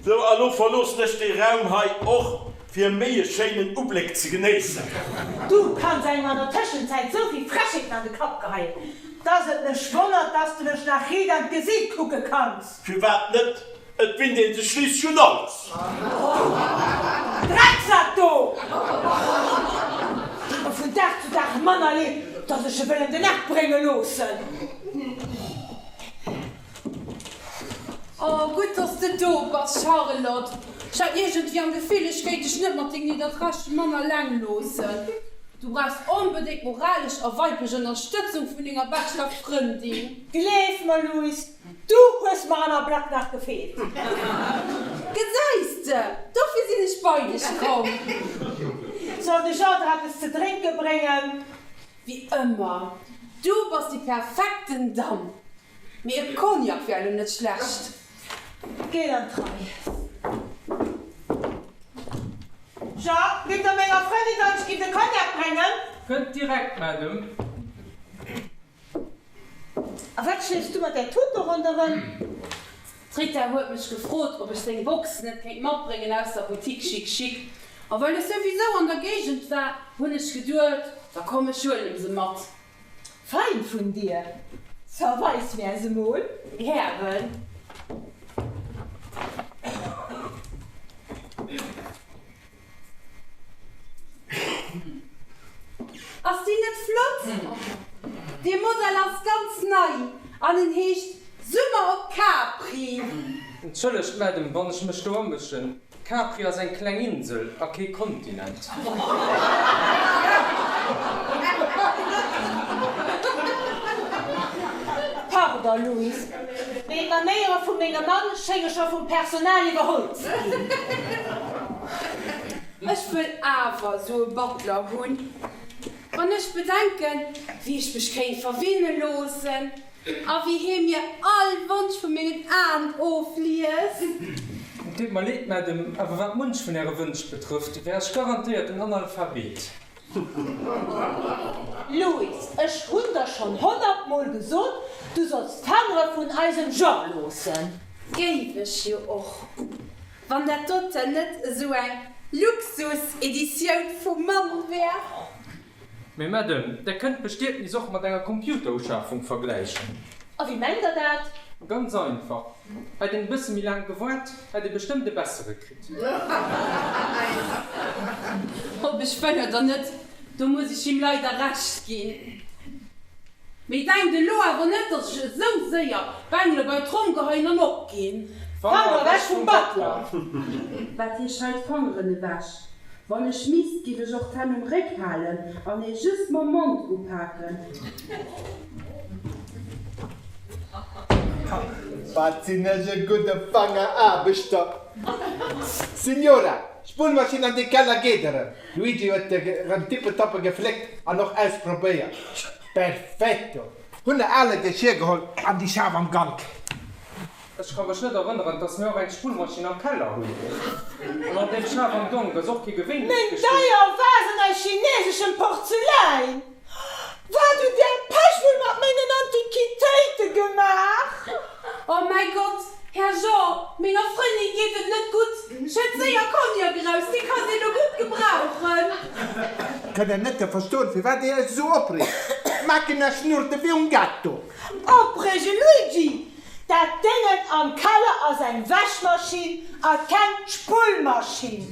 Sou, a lo verloossen ech dee Raum hei och, fir méi e schéinen Ubléck ze genéissen. Du kanns engem an der Tëschenzäit sou vill Frechheeten an de Kapp geheien, dass et mech wonnert, dass de mech nach riit an d'Gesiit kucke kanns. Firwat net? Et winnt een sech schliisslech un alles. Drecksak do! Deet mer vun Dag zu Dag manner leed, dass ech e wëll ëm den Eck brénge loossen. Oh, gutt, dass de do bass, Charlotte. Ech hat iergendwéi am Gefill, ech kéint dech net mat dengem nidderträchtege Mann alleng loossen. Du brauchs onbedéngt moralesch a weiblech Ënnerstëtzung vun denger beschter Frëndin. Gleef mer, Louis, du hues mer am Ablack nach gefeelt. Gesäis de, dofir sinn ech bei dech komm. Soll de Jean der eppes ze drénke bréngen? Wéi ëmmer, du bass déi perfekten Damm. Mee e Cognac wär elo net schlecht. Geet an d'Rei. Jean, gitt der menger Frëndin soen, ech giff de Cognac bréngen. Kënnt direkt, Madame. A wat schleefs du mat där Tut do ronderëm? D'Rita huet mech gefrot, ob ech seng Box net kéint matbréngen aus der Boutique Chic Chic. A well ech souwisou an der Géigend war, hunn ech geduet, da komm ech huelen se mat. Fein vun dir! So, weis mär se mol. Gären. Ass déi net flott? Dee Modell ass ganz nei an en heescht Summer op Capri. Entschëllegt, Madame, wann ech mech do amëschen. Capri ass eng kleng Insel a kee Kontinent. Pardon, Louis, mee d'Manéiere vu mengem Mann schénge scho vum Personal iwwerholl ze ginn. Ech wëll awer esou e Butler hunn. Wann ech bedenken, wéi ech mech kéint verwinne loossen. A wéi hee mir all Wonsch vu mengen Aen ofliest. Et deet mer leed, Madame, awer wat munch vun Äre Wënsch betrëfft, wär ech garantéiert en Analphabet. Louis, ech hunn der schonn honnertmol gesot, du solls d'Fangere vun eisem Jean loossen. Géif ech jo och, wann dat doten net esou eng Luxus-Editioun vum Mann wär. Mee Madame, Der kënnt d'Bestietnis och mat enger Computeruschafung vergläichen. A wéi mengt Der dat? Ganz einfach, Hätt een e bësse méi laang gewaart, hätt ee bestëmmt e bessere kritt. Ob ech wëll oder net, do muss ech him leider Recht ginn. Mee denkt elo awer net, dass ech esou séier d'Bengele bei d'Tromm geheien an opginn. Fanger ewech vum Butler! Wat heescht hei d'Fangeren ewech? Wann ech misst, giff ech och d'Hänn um Réck halen an ee just mam Mond upaken. Wat sinn ech e gudde Fangeraarbechter! Signora, d'Spullmaschinn an de Keller geet erëm. Luigi huet erëm tippetoppe gefléckt an och ausprobéiert. Perfetto! Hunn e ale Geschir geholl an déi Schaf am Gank. Ech ka mech net erënneren, dass mir och eng Spullmaschinn am Keller hunn. An an deem Schaf am Gank ass och kee gewéinlecht Meng Geschir. deier Vasen aus chineseschem Porzeläin! Wat hutt Är Pech wuel mat mengen Antiquitéite gemaach? Oh mäi Gott, Här Jean, menger Frëndin geet et net gutt. Schëtt séier Cognac eraus, dee ka si elo gutt gebrauchen. Kënnen net verstoen, firwat Dir Iech esou opreegt. D'Macchina schnurrt ewéi un gatto. Opreege, Luigi! Dat Déngen am Keller ass eng. eng Wäschmaschinn a keng Spullmaschinn.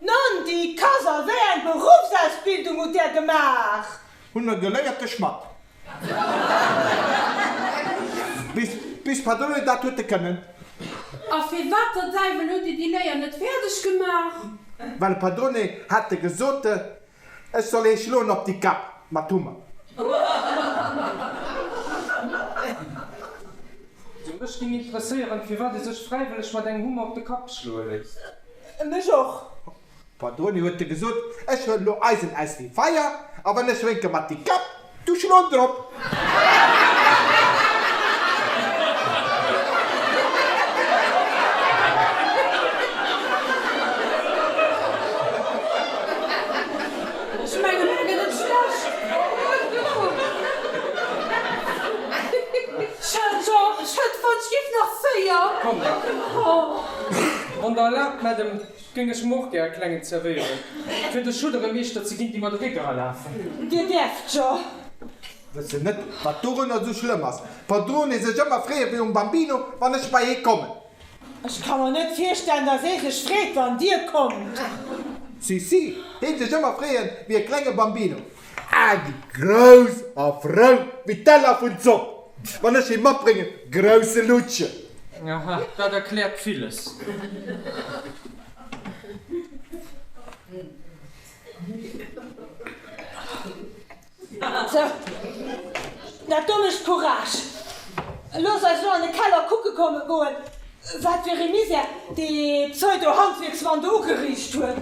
Nandi Kasser, wéi eng Beruffsausbildung hutt där gemaach? Hunn e geléierte Schmadd. Bis, bis Padrone, dat huet e kënnen. A firwat der Däiwel hutt Dir déi Léier net fäerdeg gemaach? Well Padrone hat e gesot, ech soll hee schloen op déi Kap mat Hummer. Sou, mech géing interesséieren, firwat ee sech fräiwëlleg mat engem Hummer op de Kapp schloe léisst. Mech och. Padroni huet de gesot, ech huelen lo Eisen aus dem Feier, a wann ech wénke mat de Kapp, du schloen drop. Ech menge mir gëtt et schlecht. Schëtt, Jean, schëtt, wann ech giff nach 4. Komm da. Wann der erlaabt, Madame. Géing ech mer och gär e klengen zerwéieren, fir de Schuddere meeschter ze ginn, déi mer de Réck eralafen. Dir däerft jo. Wëssen net, wat dorunner esou schlëmm ass. D'Padrone sech ëmmer freeë wéi um Bambino, wann ech bei hee kommen. Ech ka mer net virstellen, dass ee sech freet, wann Dir kommt. Si, si, hee sech ëmmer freeën wéi e klenge Bambino. A gi grouss a frou wéi Teller vun Zopp, wann ech hee matbréngen, grousse Lutschen. Aha, dat erkläert villes. Sou, dat do mécht Courage. Looss eis elo an de Keller kucke komme goen, wat fir ee Misär dee Pseudo-Handwierksmann do ugeriicht huet.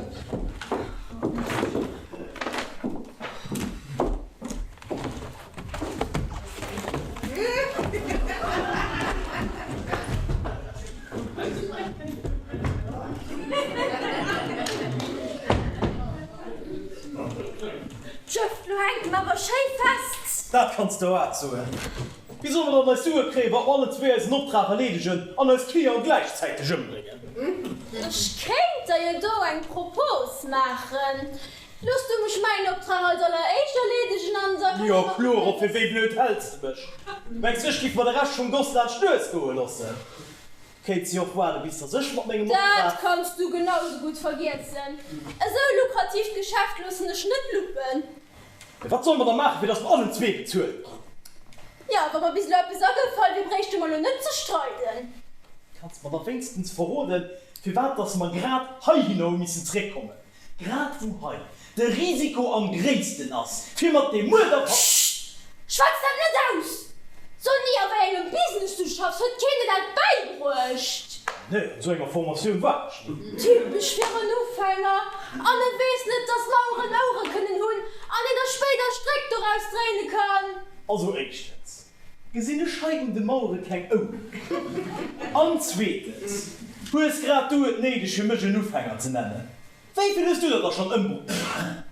Jeff, lo hänkt en awer schéi fest! Dat kanns de haart soen. Wéi solle mer dann eis Sue kréien, wa mer allen zwee eisen Optrag erleedegen an eis Clienten gläichzäiteg ëmbréngen? Ech kéint der jo do eng Propos maachen. Looss du mech mäin Optrag als alleréischt erleedegen an da kënne Jo mer kloer, kucken, op fir wéi blöd häls de mech? Mengs du ech giff mer de Rescht vum Goss laanscht d'Nues goe loossen? Kéint si och waarde bis dass ech mat mengem Dat Optrag. kanns du genau sou gutt vergiessen. Esou e lukratiivt Geschäft loossen ech net luppen. Mee wat solle mer da maachen, fir dass mer allen zwee bezuelt ginn? Jo, wa mer bis elo eppes agefall wier, bréichte mer elo net ze streiden. Kanns mer da wéinstens verroden, firwat dass mer grad heihinner hu missen zréckkommen? Grad wou hei de Risiko am gréissten ass, fir mat deem Muerder ver. Chut! Schwätz dat net aus! So ni a wéi engem Business du schaffs, huet keen der dat bäibruecht? Nee, an esou enger Formatioun war ech ni. Typesch fir en Ufänger! An e weess net, dass Maueren Ouere kënnen hunn an een da spéider Stréck doraus dréine kann. Also éischtens gesinn ech hei un de Mauere keng Oueren. An zweetens hues grad du et néideg fir mech en Ufänger ze nennen. Wéi vill hues du der da schonn ëmbruecht?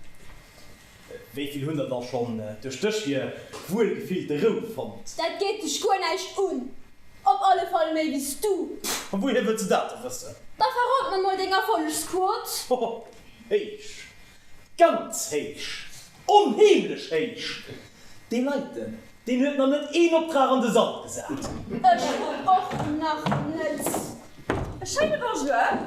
Wéi vill hunn der da schonn duerch dech hir wuelgefillte Rou fonnt? Dat geet dech guer näischt un. Op alle Fall méi wéi s du. A wouhier wëlls de dat da wëssen? Da verrot mer mol deng Erfollegsquot. Hoho, héich, ganz héich, onheemlech héich! Dee Leiten, deen huet nach net een Optrag an de Sand gesat. Ech och nach net. E schéine Bonjour.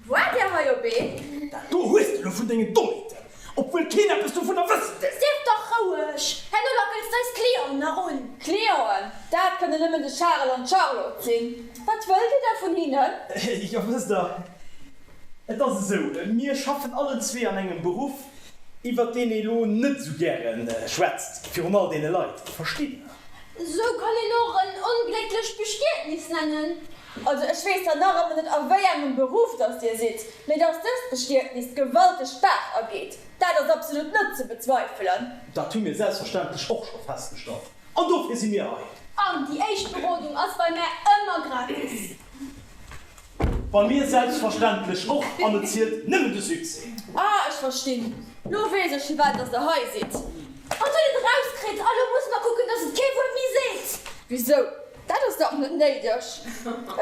Woart Dir hei op een? Dat do hues de lo vun dengen Dommheeten, obwuel keen eppes dovunner wëssen dierf. Sief dach roueg, herno lackels d'eis Clienten nach un. Clienten? Dat kënnen nëmmen de Charel an d'Charlotte sinn. Wat wëllt Dir da vun hinnen? Jo, wësst Der, et ass esou, mir schaffen allen zwee an engem Beruff, iwwert deen ee lo net esou gäre schwätzt, virun all deene Leit, verstitt Der? Esou kann een och en onglécklecht Bestietnis nennen. Also ech weess zwar nach ëmmer net a wéi engem Beruff dass Dir sidd, mee dass dëst Bestietnis gewalteg d'Baach ageet, dat ass absolut net ze bezweifelen. Dat hu mir selbstverständlech och scho festgestallt an dofir si mir hei. An déi éischt Berodung ass bei mär ëmmer gratis. Bei mir selbstverständlech och, an et zielt nëmmen de Succès. Ah, ech verstinn. Lo weess ech firwat dass der hei sidd. Hatt huet et erauskritt a lo musse mer kucken, dass et kee Wuert méi seet. Wisou? Dat ass dach net néideg.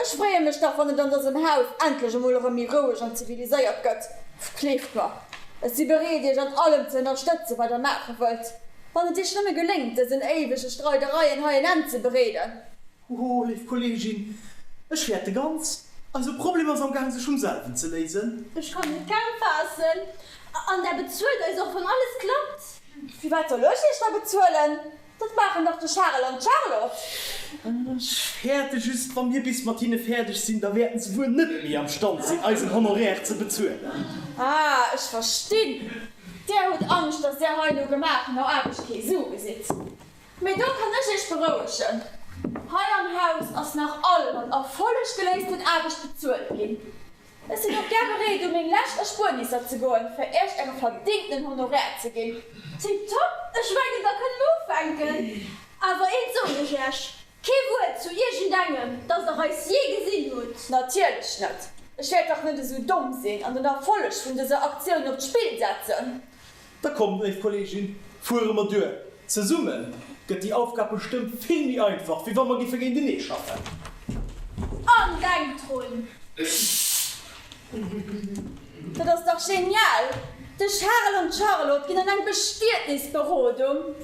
Ech freeë mech dach, wann et an dësem Haus endlech emol erëm méi roueg an ziviliséiert gëtt. Gleeft mer, ech si bereet, iech an allem ze ënnerstëtzen, wat der maache wëllt, wann et iech nëmme geléngt, dësen éiwege Streidereien hei en Enn ze bereeden. Hoho, léif Kollegin, ech fäerte ganz. Eise Problem ass am Gaang sech vum selwen ze léisen. Ech kann et kaum faassen. An der bezuelt eis och wann alles klappt? Firwat soll ech iech da bezuelen? Dat maachen dach de Charel an d'Charlotte. Ech fäerte just, wa mir bis mat hinne fäerdeg sinn, da wäerten se wuel net méi am Stand sinn, eisen Honoraire ze bezuelen. Ah, ech verstinn. Där hutt Angscht, dass där hei no gemaachener Aarbecht kee Su gesitt. Mee do kann ech iech berouegen, Hei am Haus ass nach all mat Erfolleg geléisten Aarbecht bezuelt ginn. Ech sinn och gär bereet, u meng lescht Erspuernisser ze goen, fir Iech Äre verdingtenen Honoraire ze ginn. Tiptop, ech mengen, da kënne mer ufänken. Awer eent soen ech Iech, Kee Wuert zu iergendengem, dass Der eis jee gesinn hutt. Natierlech net! Ech wäert dach net esou domm sinn an den Erfolleg vun dëser Aktioun op d'Spill setzen. Da kommt, léif Kolleegin, fuere mer duer. Zesumme gëtt déi Aufgab bestëmmt vill méi einfach, wéi wa mer giffe géintenee schaffen. An denkt drun! Dat ass dach genial! De Charel an d'Charlotte ginn an eng Bestietnisberodung.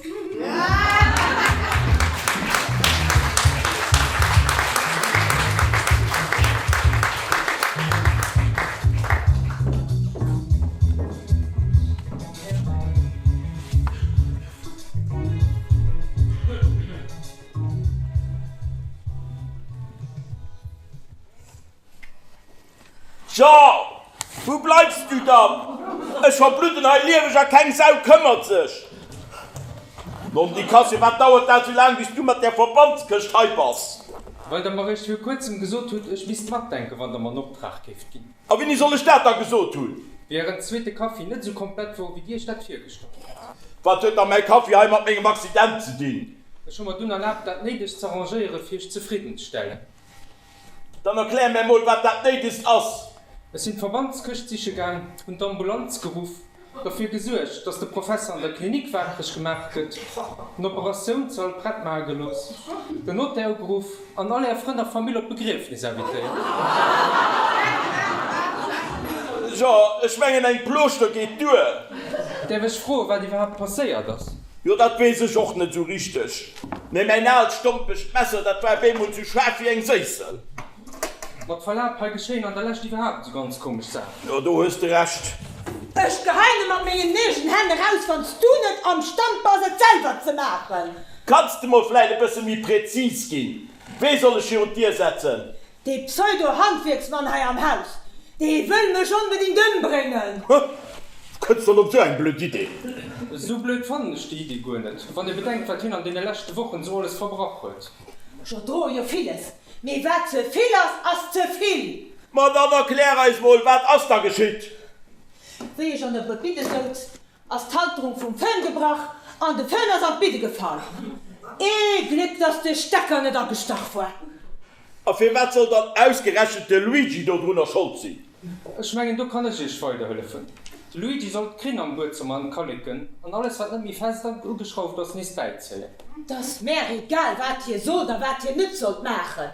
Jean, wou bleifs du dann? Ech verbludden hei lieweg a keng Sau këmmert sech. Nondikass, firwat dauert dat sou laang bis du mat där Verbandskëscht hei bass? Well der mer eréischt viru kuerzem gesot hutt, ech misst matdenken, wann der mer en Optrag géift ginn. A wéini soll ech dat da gesot hunn? Während zweete Kaffi net esou komplett wor, wéi Dir Iech dat virgestallt hat. Wat huet da mäi Kaffi hei mat mengem Accident ze dinn? Ech hu mer dunn erlaabt, dat Néidegst z'arrangéieren, fir Iech zefriddenzestellen. Dann erklär mär mol, wat dat Néidegst ass. Ech sinn d'Verbandskëscht siche gaang, hunn d'Ambulanz geruff, derfir gesuergt, dass de Professer an der Klinik waakreg gemaach gëtt, den Operatiounssall prett maache gelooss, den Notaire ugeruff an all Är Frënn a Famill op d'Begriefnis invitéiert. Jo, ech mengen eng Plooschter geet duer. Däerf ech froen, wat iwwerhaapt passéiert ass? Jo, dat weess ech och net esou richteg, mee mäin aalt stompegt Messer, dat war op eemol esou schaarf wéi eng Séissel. Mat Verlab, hei geschéien an der Lescht iwwerhaapt esou ganz komesch Saachen. Jo, do hues de Recht. Ech geheien e mat mengen eegen Hänn eraus, wann s du net am Stand bass, et selwer ze maachen. Kanns de mol vläit e bësse méi präzis ginn? Wee soll ech virun d'Dier setzen? Dee Pseudo-Handwierksmann hei am Haus, dee wëll mech onbedingt ëmbréngen. Huh, wou kënns dann op esou eng blöd Idee? Esou blöd fannen ech déi Idee guer net, wann ee bedenkt, wat hien an deene leschte Wochen esou alles verbrach huet. Ech erdroe jo villes, Mee wat ze vill ass, ass ze vill! Ma dann erklär eis mol, wat ass da geschitt? Wéi ech an der Bidde souz, ass d'Halterung vum Föhn gebrach an de Föhn ass an d'Bidde gefall. Ee Gléck, dass de Stecker net agestach war. A firwat soll dann ausgerechent de Luigi dodrunner Schold sinn? Ech mengen, do kann ech iech weiderhëllefen. De Luigi soll d'Krinn am Buedzëmmer entkalleken an alles, wat net méi fest ugeschrauft ass, nees bäizéien. 't ass mär egal, wat hie sollt a wat hien net sollt maachen.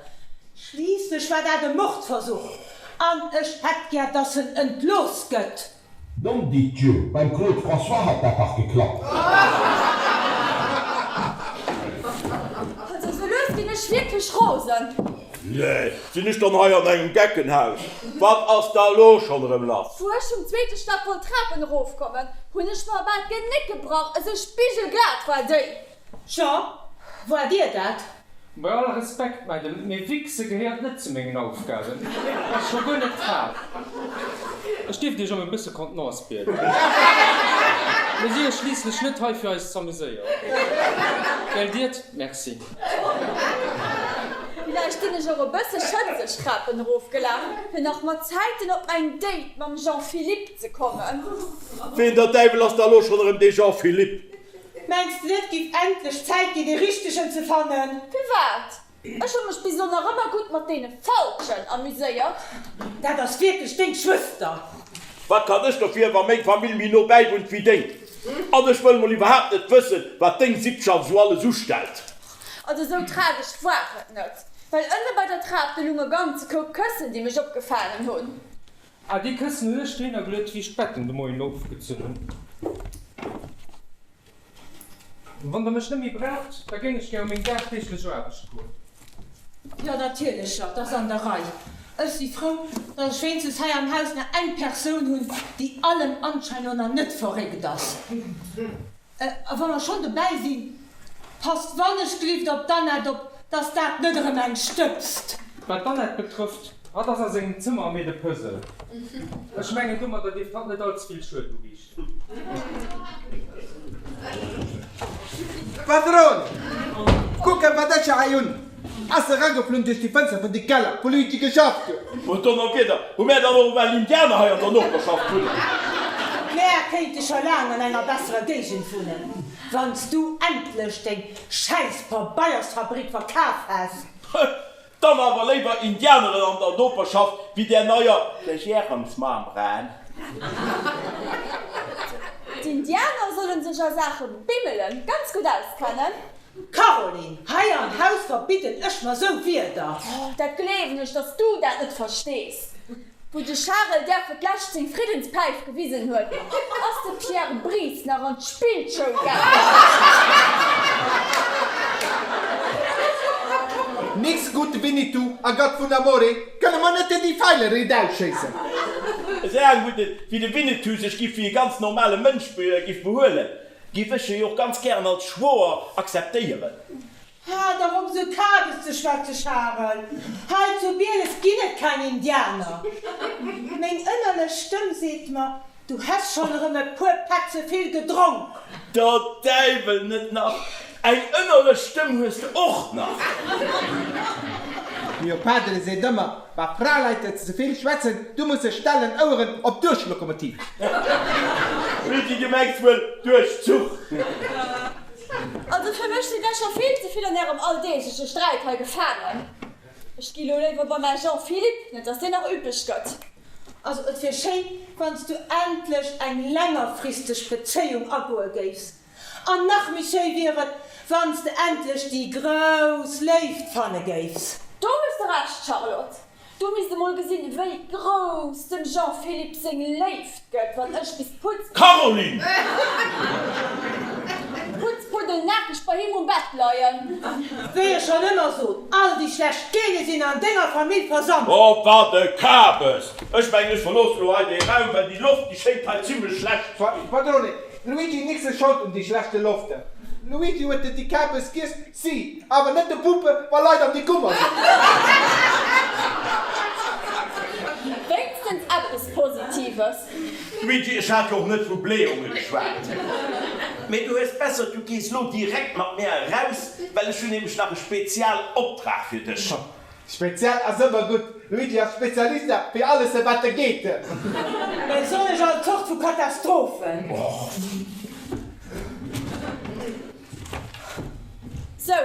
Schliisslech war dat e Mordversuch an ech hätt gär, dass en entlooss gëtt. Nondidjö, beim Claude François hat dat dach geklappt. Also sou lues ginn ech wierklech rosen. Nee, sinn ech dann hei an engem Geckenhaus? Wat ass da lo schonn erëm lass? Wou ech vum zweete Stack wollt d'Trapen erofkommen, hunn ech mer bal d'Genéck gebrach, esou spigelglat war déi. Jean, Woar dir dat? Bei aller Respekt, Madame, mee wichse gehéiert net zu mengen Aufgaben, a scho guer net d'Frau. Ech dierft Iech ëm e bësse Contenance bieden. Mir si jo schliisslech net hei fir eis z'amuséieren. Gell Diert? Merci. Villäicht sinn ech och e bësse schëtzeg d'Trapen erofgelaf, fir nach mat Zäiten op mäin Date mam Jean-Philippe ze kommen. Ween der Däiwel ass da lo schonn erëm dee Jean-Philippe? Mengs de net, et giff endlech Zäit ginn, ee Richtegen ze fannen? Firwat? Ech hu mech bis elo nach ëmmer gutt mat deene Falschen amuséiert. Dat ass wierklech deng Schwëster? Wat kann ech dofir, wa meng Famill méi no bäi wunnt wéi deng? An ech wëll mol iwwerhaapt net wëssen, wat deng Sippschaft esou alles ustellt. Also esou tragesch war et net, well ënne bei der Trap, do lung e ganze Koup Këssen, déi mech opgefaangen hunn. Ah, déi Këssen hunn ech dohinner geluet, wéi ech d'Betten de Moien ofgezunn hunn. Wann der mech net méi braucht, da géing ech gär u meng dagdeeglech Aarbecht goen. Jo, natierlech, jo, 't ass an der Rei. Ech si frou, datt ech wéinstens hei am Haus nach eng Persoun hunn, déi allem Anschein no nach net verréckt ass. A wa mer schonn dobäi sinn, passt wannechglift op d'Annette op, datt dat net erëm eng stëbst. Wat d'Annette betrëfft, hatt ass a sengem Zëmmer a meet e Puzzle. Ech mengen, domadder dierft hatt net all ze vill Schued uriichten. Padrone, Kucken, wat ech hei hunn! Ass erageflunn duerch déi Fënster vun de Keller, wou Luigi geschafft huet. Oh Donnerwieder, hu mär dann och ewell Indianer hei an der Noperschaft wunnen? Mär kéinte scho laang an enger besserer Géigend wunnen, wann s du endlech deng schäiss Pabeiersfabrik verkaf häss. Dann awer léiwer Indianeren an der Noperschaft wéi där neier Regierungsmemberen. D'Indianer sollen sech a Saache Bimmelen ganz gutt auskennen. Caroline, hei am Haus verbidden ech mer sou Wierder. Oh, dat gleewen ech, dass du dat net verstees. Wou de Charel där fir d'lescht seng Friddenspäif gewisen huet, ass de Pierre Brice nach an d'Spillschoul gaangen. Nix gutt Winnetou a Gott vun Amore, kënne mer net déi Feiler riit ausschéissen? Esou eng wou de wéi de Winnetou sech giff wéi e ganz normale Mënsch giff behuelen, giff ech e jo och ganz gären als Schwoer akzeptéieren. Hal dach op esou Kabes ze schwätze Charel! Hei zu Bieles ginn et keng Indianer! Meng ënnerlech Stëmm seet mer, du häss schonn erëm e puer Pätt ze vill gedronk! Der Däiwel net nach! Eng ënnerlech Stëmm hues de och nach! Mio Padre seet ëmmer, wa Fraleit ze vill schwätzen, du muss se stellen Oueren op Duerchlokomotiv! Luigi, du mengs wuel Duerchzuch? Also fir mech sidd der scho vill ze vill an ärem alldeegleche Sträit hei gefaangen. Ech gi lo léiwer bei mäi Jean-Philippe, net dass deen nach üppeg gëtt. Also et wier schéin, wann s du endlech eng längerfristeg Bezéiung agoe géifs. An nach méi schéi wier et, wann s de endlech déi grouss Léift fanne géifs. Do hues de Recht, Charlotte. Du misst emol gesinn, wéi grouss dem Jean-Philippe seng Léift gëtt, wann ech bis putz. Caroline! Putzpuddelnakeg bei him um Bett leien. Wéi ech schonn ëmmer sot, all déi schlecht Gene sinn an denger Famill versammelt. Oh, wat e Kabes! Ech mengen, ech verloossen elo hei dee Raum, well déi Loft, déi schéngt hei zimlech schlecht ze ginn. Padrone, Luigi, nix es Schold un déi schlechte Loft. Luigi huet de déi Kabes giess. Si, awer net de Puppe, wa Leit an déi Kummer sinn. Wéinstens eppes Positives. Luigi, ech hat jo och net vu Blähunge geschwat. Mee du hues besser, du gees lo direkt mat mär eraus, well ech hunn nämlech nach e spezial Optrag fir dech. Speziell ass ëmmer gutt. Luigi ass Spezialista fir alles wat e geet. Besonnesch all Zort vu Katastrophen. Sou,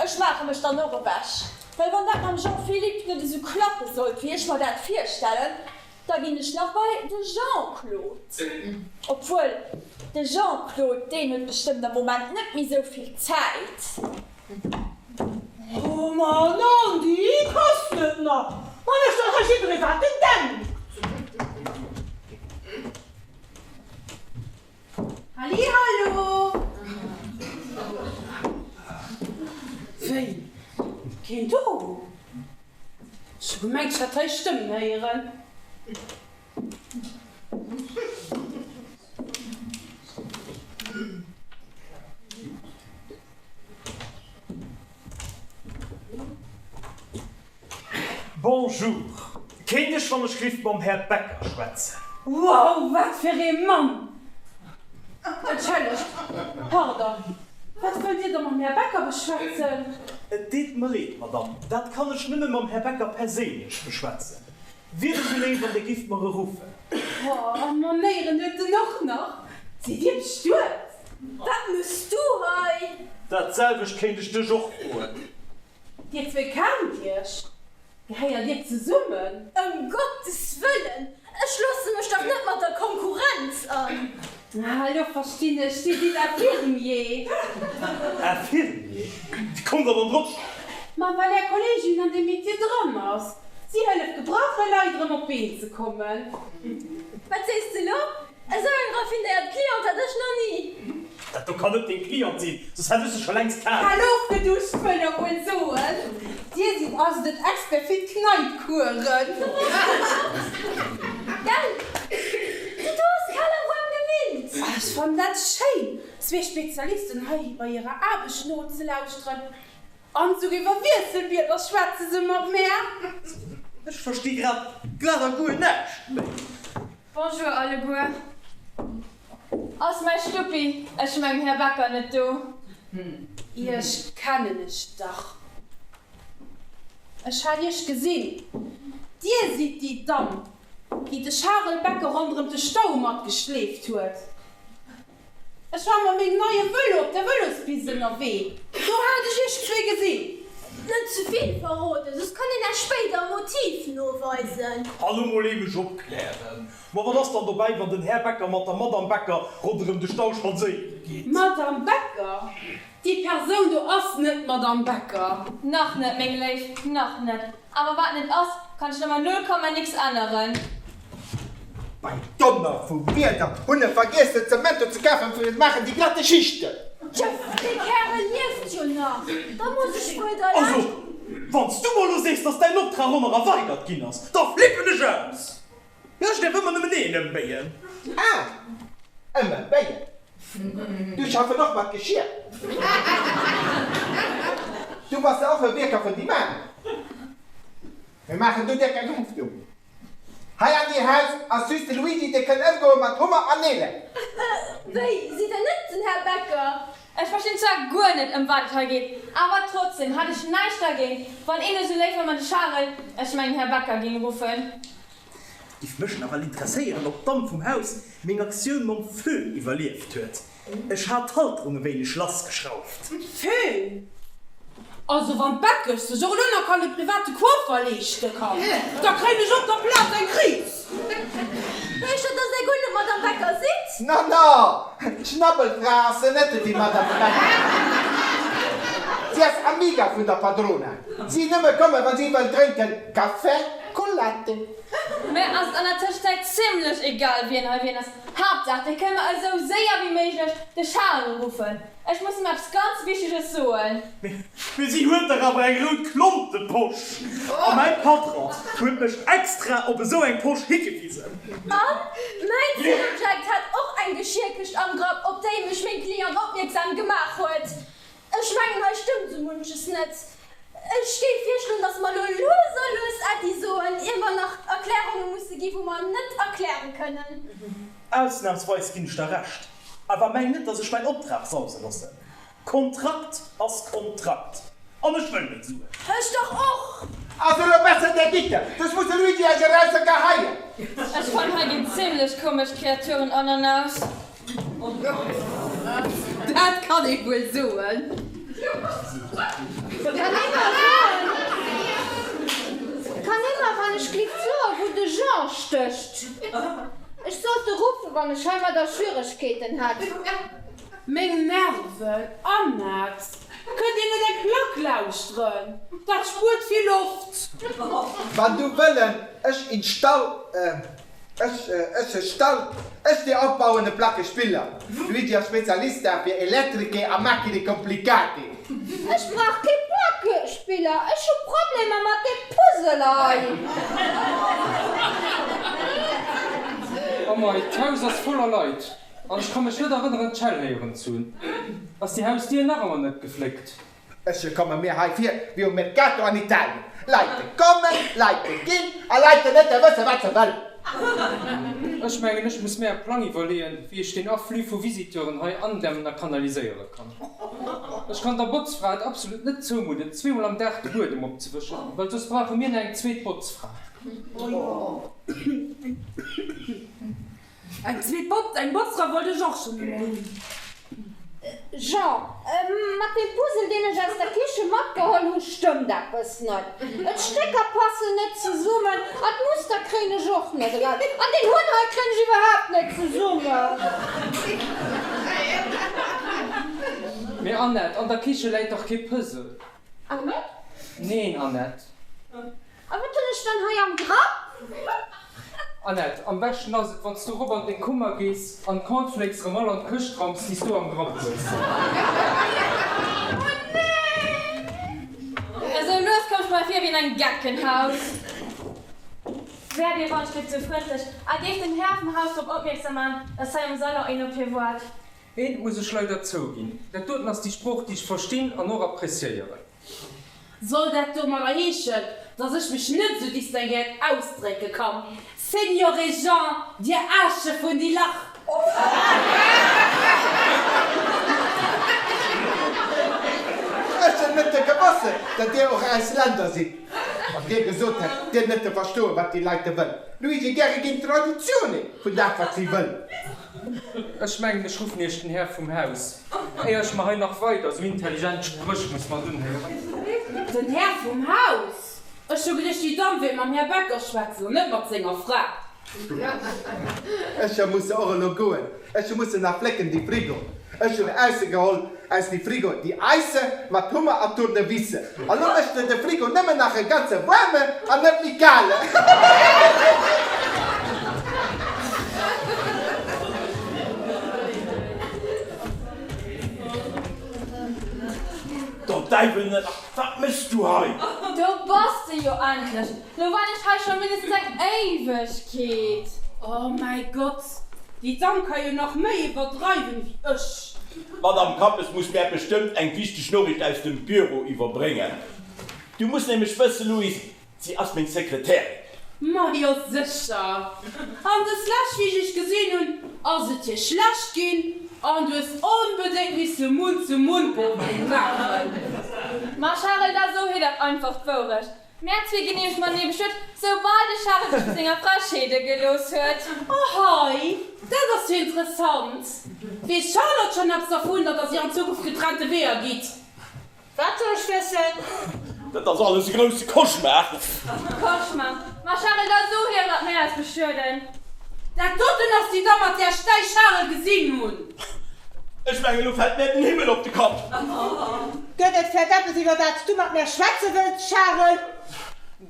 ech maache mech dann och ewech, well wann dat mam Jean-Philippe net esou klappe sollt, wéi ech mer dat virstellen, da ginn ech nach bei de Jean-Claude. Obwuel, de Jean-Claude, deen huet bestëmmt am Moment net méi esou vill Zäit. Oh Mann, Andy, pass net nach! Ma mécht dach hei jidderee wat en denkt! Hallihallo! Wéi? Keen do? Ech hu gemengt, ech hätt hei Stëmmen héieren. Bonjour, kéint ech wann ech giff mam Här Becker schwätzen? Wow, wat fir ee Mann! Entschëllegt, pardon, wat wëllt Dir da mam Här Becker beschwätzen? Et deet mer leed, Madame, dat kann ech nëmme mam Här Becker perséinlech beschwätzen. Wier esou léif an Dir gifft mer e ruffen. Oh, a Manéieren huet en och nach! Sidd Dir bestuet? Wat mëss du hei? Dat selwecht kéint ech dech och froen. Dir zwee kennt iech? Gehéiert dir zesummen? Ëm Gottes Wëllen, ech loosse mech dach net mat der Konkurrenz an! Ah, elo verstinn ech, Dir sidd Infirmier! Infirmier? Wéi kommt der dann drop? Ma well Är Kolleegin an deem Metier dran ass. Si hëlleft gebrache Leit erëm op d'Been ze kommen. Wat sees de elo? Esou eng raffinéiert Cliente hat ech nach ni! Dat do. Do kann net deng Cliente sinn, soss hätt ech se scho längst kannt. Kal ofgeduscht, wëll der wuel soen. Dir sidd also den Expert fir d'Kneipkueren. Gell? Déi do ass kal a waarm gewinnt. Ech fannen dat schéin, zwee Spezialisten hei bei hirer Aarbecht nozelauschteren. An esouguer iwwer Wiesselwierder schwätze se mat mär. Ech versti grad grad a guer näischt méi. Bonjour alleguer. Ass mäi Stuppi, ech mengen Här Becker, net do? Iech kennen ech dach. Ech hat iech gesinn. Dir sidd déi Damm, déi de Charel Becker ronderëm de Stau matgeschleeft huet. Ech war mat mengem neie Vëlo op der Vëlospist ënnerwee, do hat ech iech zwee gesinn. Net ze vill verroden, soss kann een Äech spéider e Motiv noweisen. Hallo, mol ee mech opklären. Ma wat ass dann dobäi, wann den Här Becker mat der Madame Becker ronderëm de Stau spadséiere geet? Madame Becker? Déi Persoun do ass net d'Madame Becker. Nach net, meng Léif, nach net. Awer wat net ass, kann ech nëmmer null Komma nix änneren. Beim Donner vum Wieder hunn e vergiess den Zement do ze kafen fir maachen déi glatte Schichten. Tjëff, dee Kärel lieft jo nach, da muss ech wuel der Also, Lescht. wann s du mer elo sees, dass däin Optrag och nach erweidert ginn ass, da flippen ech aus! Ech däerf ëmmer nëmmen een ëmbéien. Ah, ëmmer béien. Du schaffen och mat Geschier. Du bass der och e Wierker vun déi Mamer. Mir maachen do dir keng Hoffnung. Hei an deem Haus ass just de Luigi, dee kënn ëmgoe mat Hummer an Neelen. Wéi, sidd der net den Här Becker? Ech verstinn zwar guer net ëm wat et hei geet, awer trotzdem hätt ech näischt dergéint, wann een esou léif war mer de Charel, ech mengen Här Becker, ging ruffen. Giff mech nawell interesséieren ob d'Damm vum Haus meng Aktioun mam Föhn iwwerlieft huet. Ech hat d'Halterung e wéineg lass geschrauft. Föhn? Also wann d'Bäckesch sech och elo nach kann e private Coiffer leeschte kann, da kréien ech op der Plaz eng Kris! Heescht dat, dass der guer net Madame Becker sidd? No, no, d'Schnabbelfra ass se net, déi Madame Becker. Si ass Amiga vun der Padrona. Si nëmme kommen, wa si wëll drénken, Café col latte. Mär ass et an der Tëschenzäit zimlech egal wien hei wien ass. Haaptsaach dee kënne mer esou séier wéi méiglech de Charel ruffen. Ech muss him eppes ganz Wichteges soen. Mee si huet dach awer eng rout Klonteposch! A mäi Patron huet mech extra op esou eng Posch higewisen. A mäin Zilobjekt hat och eng Geschierkëscht am Grapp, op déi mech meng Cliente opmierksam gemaach huet. Ech mengen, hei stëmmt sou munches net. Ech géif virschloen, dass mer elo lues a lues Äddi soen, ier mer nach Erklärunge musse gi wou mer net erkläre kënnen. Ausnahmsweis ginn ech der Recht. Awer meng net, dass ech mäin Optrag sause loossen. Kontrakt ass Kontrakt. An ech wëll meng Suen. Ech dach och! Also elo besser där Ditte, soss muss de Luigi eis eraus geheien. Ech fannen, hei ginn zimlech komesch Kreaturen an an aus. Dat kann ee wuel soen. Kann ee mer soen, kann ee mer wann ech glift soen, wou de Jean stécht? Ech sollt e ruffen, wann ech heimadder Schwieregkeeten hätt. Meng Nerven, Annette, kënnt Dir net eng Plack lauschteren? Dat spuert vill Loft. Wann du wëllen ech install. Ech, ech, ech stall, ech dir opbauen e Plackespiller. Luigi ass Spezialista fir Elettriche a macchine complicate. Ech brauch kee Plackespiller, ech hu Problemer mat deem Puzzle hei. Oh mei, d'Haus ass voller Leit an ech ka mech net erënneren d'Schell héieren ze hunn. Ass déi Hausdier nach ëmmer net gefléckt? Ech komme mir hei vir wéi um Mercato an Italien. Leite kommen, Leite ginn a Leite net wësse wat se wëllen. Ech mengen, ech muss mir e Plang iwwerleeën, wéi ech deen Afflux vu Visiteuren hei andämmen a kanaliséiere kann. Ech kann der Botzfra et absolut net zoumudden, zweemol am Dag de Buedem opzewëschen, well soss brauche mir nach eng zweet Botzfra. Eng zweet Botz, eng Botzra wollt ech och schon ëmmer hunn. Jean, Mat deem Puzzle deen ech aus der Kiche matgeholl hu stëmmt eppes net. D'Stécker passen net zesummen an d'Muster kréien ech och net eraus. An deen Hunn hei kréien ech iwwerhaapt net zesummen. Mee Annette, an der Kiche läit dach kee Puzzle. Ach net? Neen, Annette. A wat hunn ech dann hei am Grapp? Annette, am beschten ass et, wann s du erop an deng Kummer gees an d'Cornflakes erëm all an d'Këscht ramms, déi s du am Grapp hues. Oh neen! Esou lues koum ech mer vir wéi an engem Geckenhaus. Wäert Dir wann-ech-gelift sou frëndlech a géift den Här vum Haus drop opmierksam man, dass hei am Salon een op hie woart? Eent muss ech leider zouginn, dat doten ass déi Sprooch, déi ech verstinn an och appreciéieren. Soll dat domadder heeschen, dass ech mech net esou distinguéiert ausdrécke kann, Señore Jean, Dir Aasche vun die Lach? Ech hunn net gewosst, datt Dir och Ausländer sidd. Wann Dir gesot hätt, Dir net ze verstoen, wat déi Leite wëllen. Luigi, gäre ginn d'Traditione vun dat, wat si wëllen. Ech mengen, ech ruffen Iech den Här vum Haus, éier ech mer hei nach weider esou intelligent Spréch muss mat unhéieren. Den Här vum Haus? Ech hu geduecht, déi Damm wéilt mam Här Becker schwätzen an net mat senger Fra. Ech musse och elo goen. Ech musse nach flécken déi Frigo. Ech hunn ausgeholl aus déi Frigo déi Eise mat Hummer a Tournevisse. A lo mécht de de Frigo nëmmen nach e ganze waarme an net méi kale. Der Däiwel net, wat méchs du hei? Do bass de jo endlech! Lo waarden ech hei scho mindestens eng Éiwegkeet. Oh mäi Gott, déi Damm ka jo nach méi iwwerdreiwen ewéi ech. D'Madame Kappes muss mär bestëmmt eng wichteg Noriicht aus dem Büro iwwerbréngen. Du muss nämlech wëssen, Louise, si ass meng Sekretärin. Majo sécher! An des Lescht wéi ech iech gesinn hunn, ass et dir schlecht ginn an du hues onbedéngt misse Mund-zu-Mund-Beatmung maachen. Ma Charel, da so hir dach einfach d'Wourecht. Mär zwee ginn nämlech matenee bestuet, soubal de Charel sech vu senger Fra scheede gelooss huet. Ohei, dat ass jo interessant! Weess d'Charlotte schonn eppes dervun, datt der si an Zukunft getrennte Weeër gitt? Wat soll ech wëssen? Dat ass alles e grousse Cauchemar! Cauchemar? Ma Charel, da so hir, datt mär eis bestueden! Dat doten ass déi Damm, mat där ech däi Charel gesinn hunn! Ech mengen, elo fält mär den Himmel op de Kapp! Gëtt et vläit eppes, iwwer dat s du mat mär schwätze wëlls, Charel?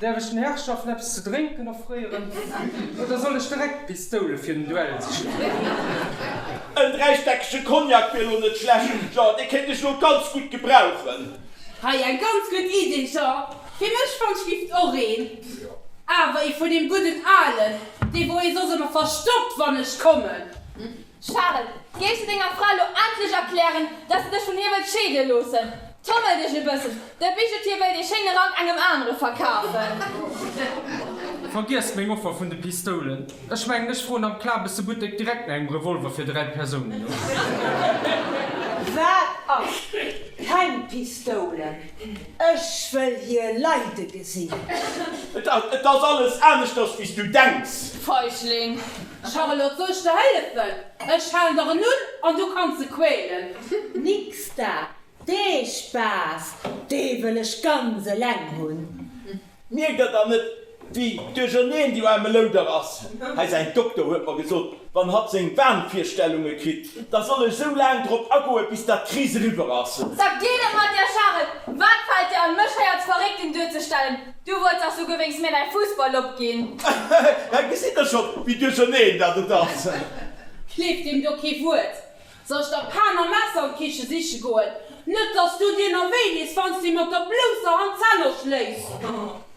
Däerf ech den Herrschaften eppes ze drénken offréieren, oder soll ech direkt d'Pistoule fir den Duell siche goen? En dräistäckege Cognac wier elo net schlecht, Jean, dee kéint ech elo ganz gutt gebrauchen. Hei, eng ganz gutt Idee, Jean. Fir mech fannt gift och een. Awer ee vun deem gudden alen, dee wou ee soss ëmmer verstoppt, wann ech kommen. Charel, géifs de denger Fra lo endlech erklären, dass de dech vun hir wëlls scheede loossen? Tommel dech e bëssen, de Bijoutier wëll dee schéine Rank engem anere verkafen. Vergiesst meng Offer vun de Pistoulen. Ech mengen, ech froen am Klabessebuttek direkt no engem Revolver fir 3 Persounen un. Wat ass? Keng Pistoulen? Ech wëll hir leide gesinn. Et ass alles aneschters, wéi s du denks. Feigling! Charlotte, soll ech der hëllefen? Ech halen der en un an du kanns se quälen. Nix da, dee Spaass, dee wëll ech ganz eleng hunn. Mierkt der dann net, wéi duercherneen déi aarme Louder ass? Hei säin Dokter huet mer gesot, wann hatt seng Wahnvirstellunge kritt, da soll ech sou laang drop agoen, bis dat d'Kris eriwwer ass. Sag geet et mat dir, Charel? Wat fält dir an, mech hei als Verréckten duerzestellen? Du wollts dach souguer wéinst mir däi Fussball opginn. Hei gesitt der schon, wéi duercherneen dat et ass. Gleeft deem do kee Wuert. Soll ech der Pan a Messer an d'Kiche siche goen? Net dass du dir nach wéi dees, wann s de mat der blousser Hand d'Zänn erschléiss.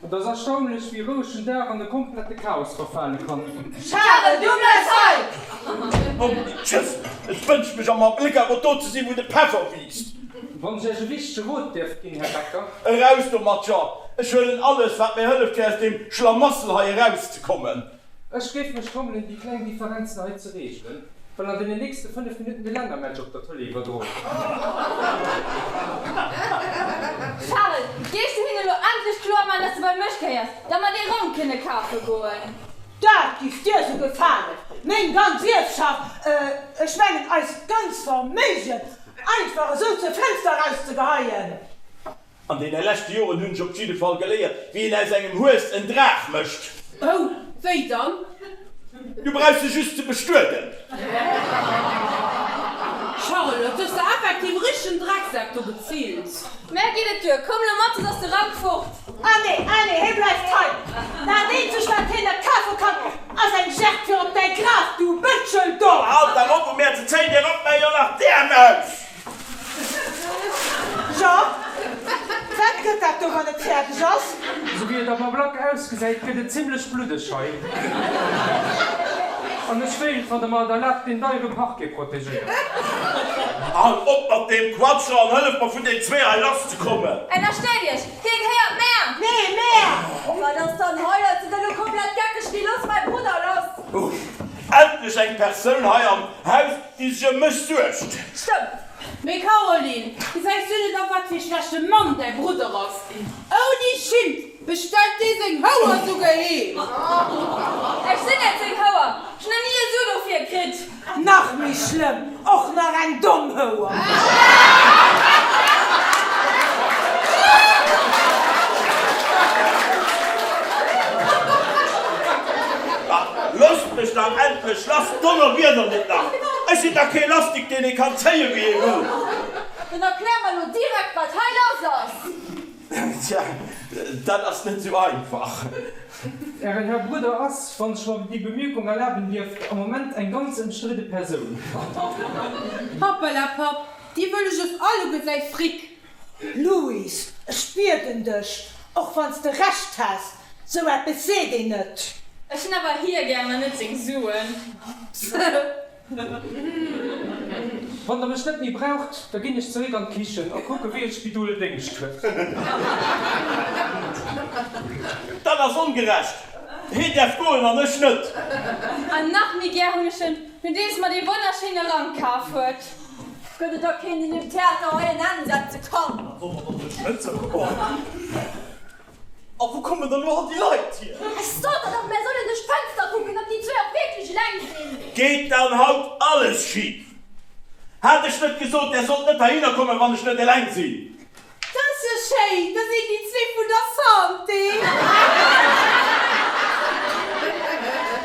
Et ass erstaunlech, wéi roueg en Dag an e komplette Chaos verfale kann. Charel, du bleifs hei! Oh, tschüss! Ech wënsch mech am Abléck awer do ze sinn, wou de Peffer wiisst. Wann ech Iech e wichtege Rot däerf ginn, Här Becker. Eraus domat, Jean! Ech huelen alles, wat mir hëlleft, fir aus deem Schlamassel hei erauszekommen. Ech géif mech tommelen, déi kleng Differenzen hei ze reegelen, well an deenen nächste 5 Minutten de Lännermatch op der Tëlee iwwerdroe gëtt. Charel, géifs du hinnen elo endlech kloer maachen, dass de bei mech gehéiers, da mer dee Rank kënne kafe goen? Dat giff dir sou gefalen, meng ganz Ierfschaft, ech mengen eist ganz Verméigen, einfach esou zur Fenster erauszegeheien! An deene leschte Joren hunn ech op jidde Fall geléiert, wéi een aus engem Hues en Draach mécht. Oh, wéi dann? Du brauchs se just ze bestueden. Charlotte, du hues der effektiv e richtegen Drecksak do gezillt. Mär geet et duer. Komm lo mat, soss ass de Rank fort. Ah nee, ah nee, hee bleift hei. Dat eenzegt wat heen net kafe kann, ass eng. ausgesäit, gëtt et zimlech bluddeg hei. An ech wéilt, wann Der mer et erlaabt, deen deiere Parquet protegéieren. Hal op mat deem Quatscher an hëllef mer vun den zwee hei lass ze kommen! Ennerstellt Iech, hie gehéiert mär! Nee, mär! Wat ass dann hei? Leit, sidd der elo komplett geckeg ginn? Looss mäi Brudder lass! Uff, endlech eng Persoun hei am Haus, déi sech ëm mech suergt! Stëmmt! Mee Caroline, gesäis du net an, wat fir ee schlechte Mann däi Brudder ass? Ouni Schimmt bestellt dee seng Houer souguer heem! Ech sinn net seng Houer, ech hunn nach ni e Su dofir kritt! Nach méi schlëmm, och nach eng domm Houer! Loosst mech dach endlech lass, Donnerwieder, net nach! Ech sinn dach kee Lastik, deen ee kann zéie wéi ee wëll! Dann erklär mer elo direkt, wat hei lass ass! Tja, dat ass net esou einfach. Ären Här Brudder ass, wann ech mer déi Bemierkung erlaben dierft, am Moment eng ganz ëmstridde Persoun. Hoppalapapp, déi wëlle just alleguer säi Fric. Louis, ech bieden dech, och wann s de Recht häss, sou eppes seet een net. Ech hunn awer hie gär an net seng Suen. Wann der mech net méi braucht, da ginn ech zeréck an d'Kichen a kucke wéi et Spidol Déngscht huet. Dat ass ongerecht! Heen däerf goen an ech net! An nach méi gär hunn ech en, nodeems mer dee wonnerschéine Rank kaf huet. Gëtt et da keen, deen dem Theater hei en Enn setze kann? A wou kommen dann elo all déi Leit hier? Ech sot der dach, mär sollen duerch d'Fënster kucken, ob déi zwee och wierklech eleng sinn. Geet dann haut alles schif? Hat ech net gesot, där sollt net heihinner kommen, wann ech net eleng sinn? Dat ass jo schéin, da sinn déi zwee vun der Santé.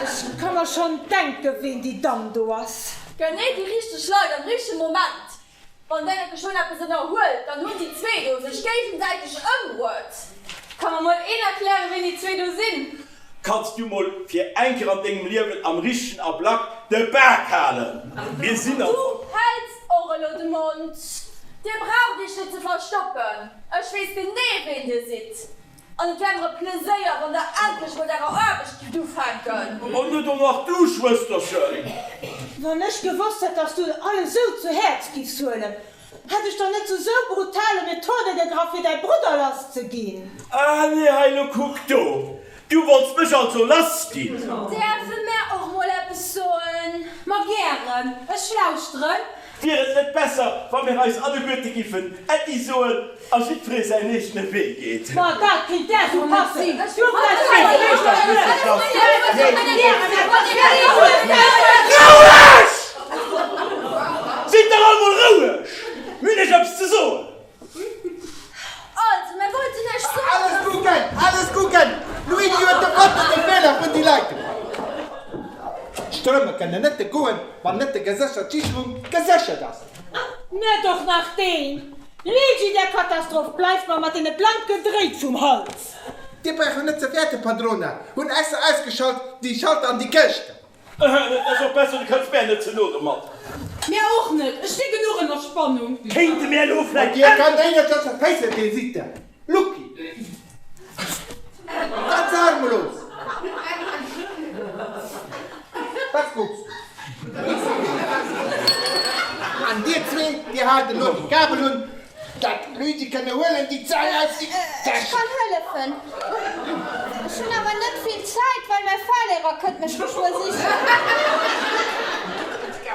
Ech ka mer schonn denken, ween déi Damm do ass. Genee déi richteg Leit am richtege Moment. Wann däi net geschwënn eppes ënnerhuelt, dann hunn déi zwee do sech géigesäiteg ëmbruet. Ka mer mol een erklären, ween déi zwee do sinn? Kanns du mol fir eng Kéier an dengem Liewen am richtegen Ablack de Bak halen? Mir sinn am. Du häls och elo de Mond. Dir braucht iech net ze verstoppen, ech weess genee, ween dir sidd. An et wär mer e Pleséier, wann der endlech mat ärer Aarbecht gift ufänken. An net och nach du, Schwësterchen! Wann ech gewosst hätt, dass du et alles esou zu Häerz giffs huelen, hätt ech der net zu sou brutale Methode gegraff, fir däi Brudder lass ze ginn. Ah nee, hei lo kuck do! Du wollts mech also lass ginn? Däerfe mär och mol eppes soen? Ma gären, ech lauschteren. Wier et net besser, wa mir eis alleguerte giffen Äddi soen a jiddweree säin eegene Wee geet? Ma dat kéint där sou passen. Du Roueg! Sidd dach all mol roueg! Mir hunn iech eppes ze soen. Also, mir wollten Iech soen, Alles dass. kucken! Alles kucken! Luigi huet de Button de Feeler vun déi Leitung. D'Strëmme kënnen net goen, wann net de geséchert d'Sicherung geséchert ass. Net och nach deen! Luigi, där Katastroph bleift mer mat deene blanken Dréit vum Hals! Dir braucht net ze fäerten, Padrona, hunn extra ausgeschalt déi Schalter an déi Këschten. Et ass och besser, du kënns mär net ze no domat. Mär och net, ech si genuch ënner Spannung. Kéinte mär elo vläicht Dir kannt éinescht dass der Féiss dee sidd der Lucky. Ganz harmlos. Wat kucks du? An dir zwee, dir haalt elo déi Kabel un. Dat Luigi kënne huelen déi Zell aus déi Ech Täschen. kann hëllefen. Ech hunn awer net vill Zäit, well mäi Fahrlehrer kënnt mech geschwë sichen.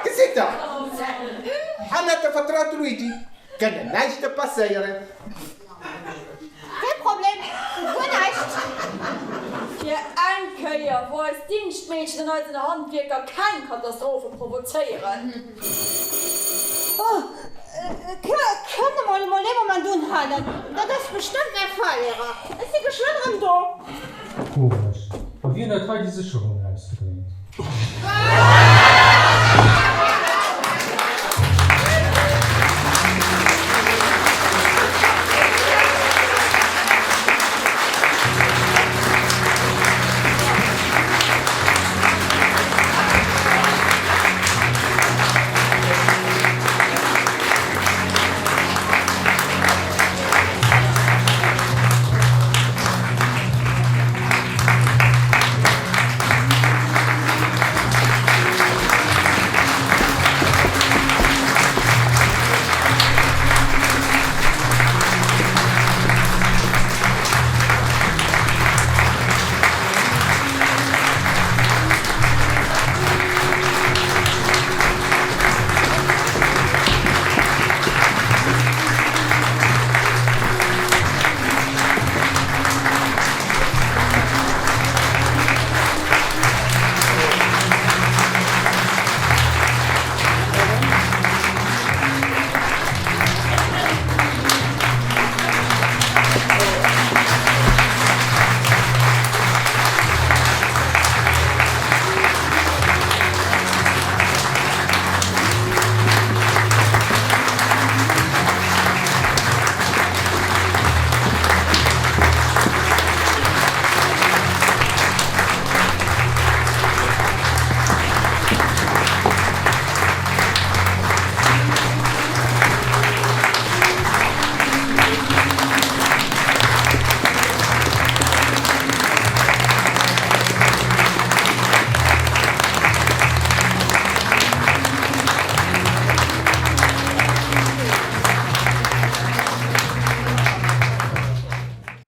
Gesitt der? Annette vertraut de Luigi, kënne näischte passéieren. Kee Problem, guer näischt. Fir eng Kéier, wou eist Dingschtmeedchen an eisen Handwierker keng Katastrophe provozéieren. Oh, kënne mer emol ee Moment unhalen? Dat ass bestëmmt mäi Fahrlehrer. Ech si geschwënn erëm do. Komesch, a wien huet hei déi Sécherung ausgedréint?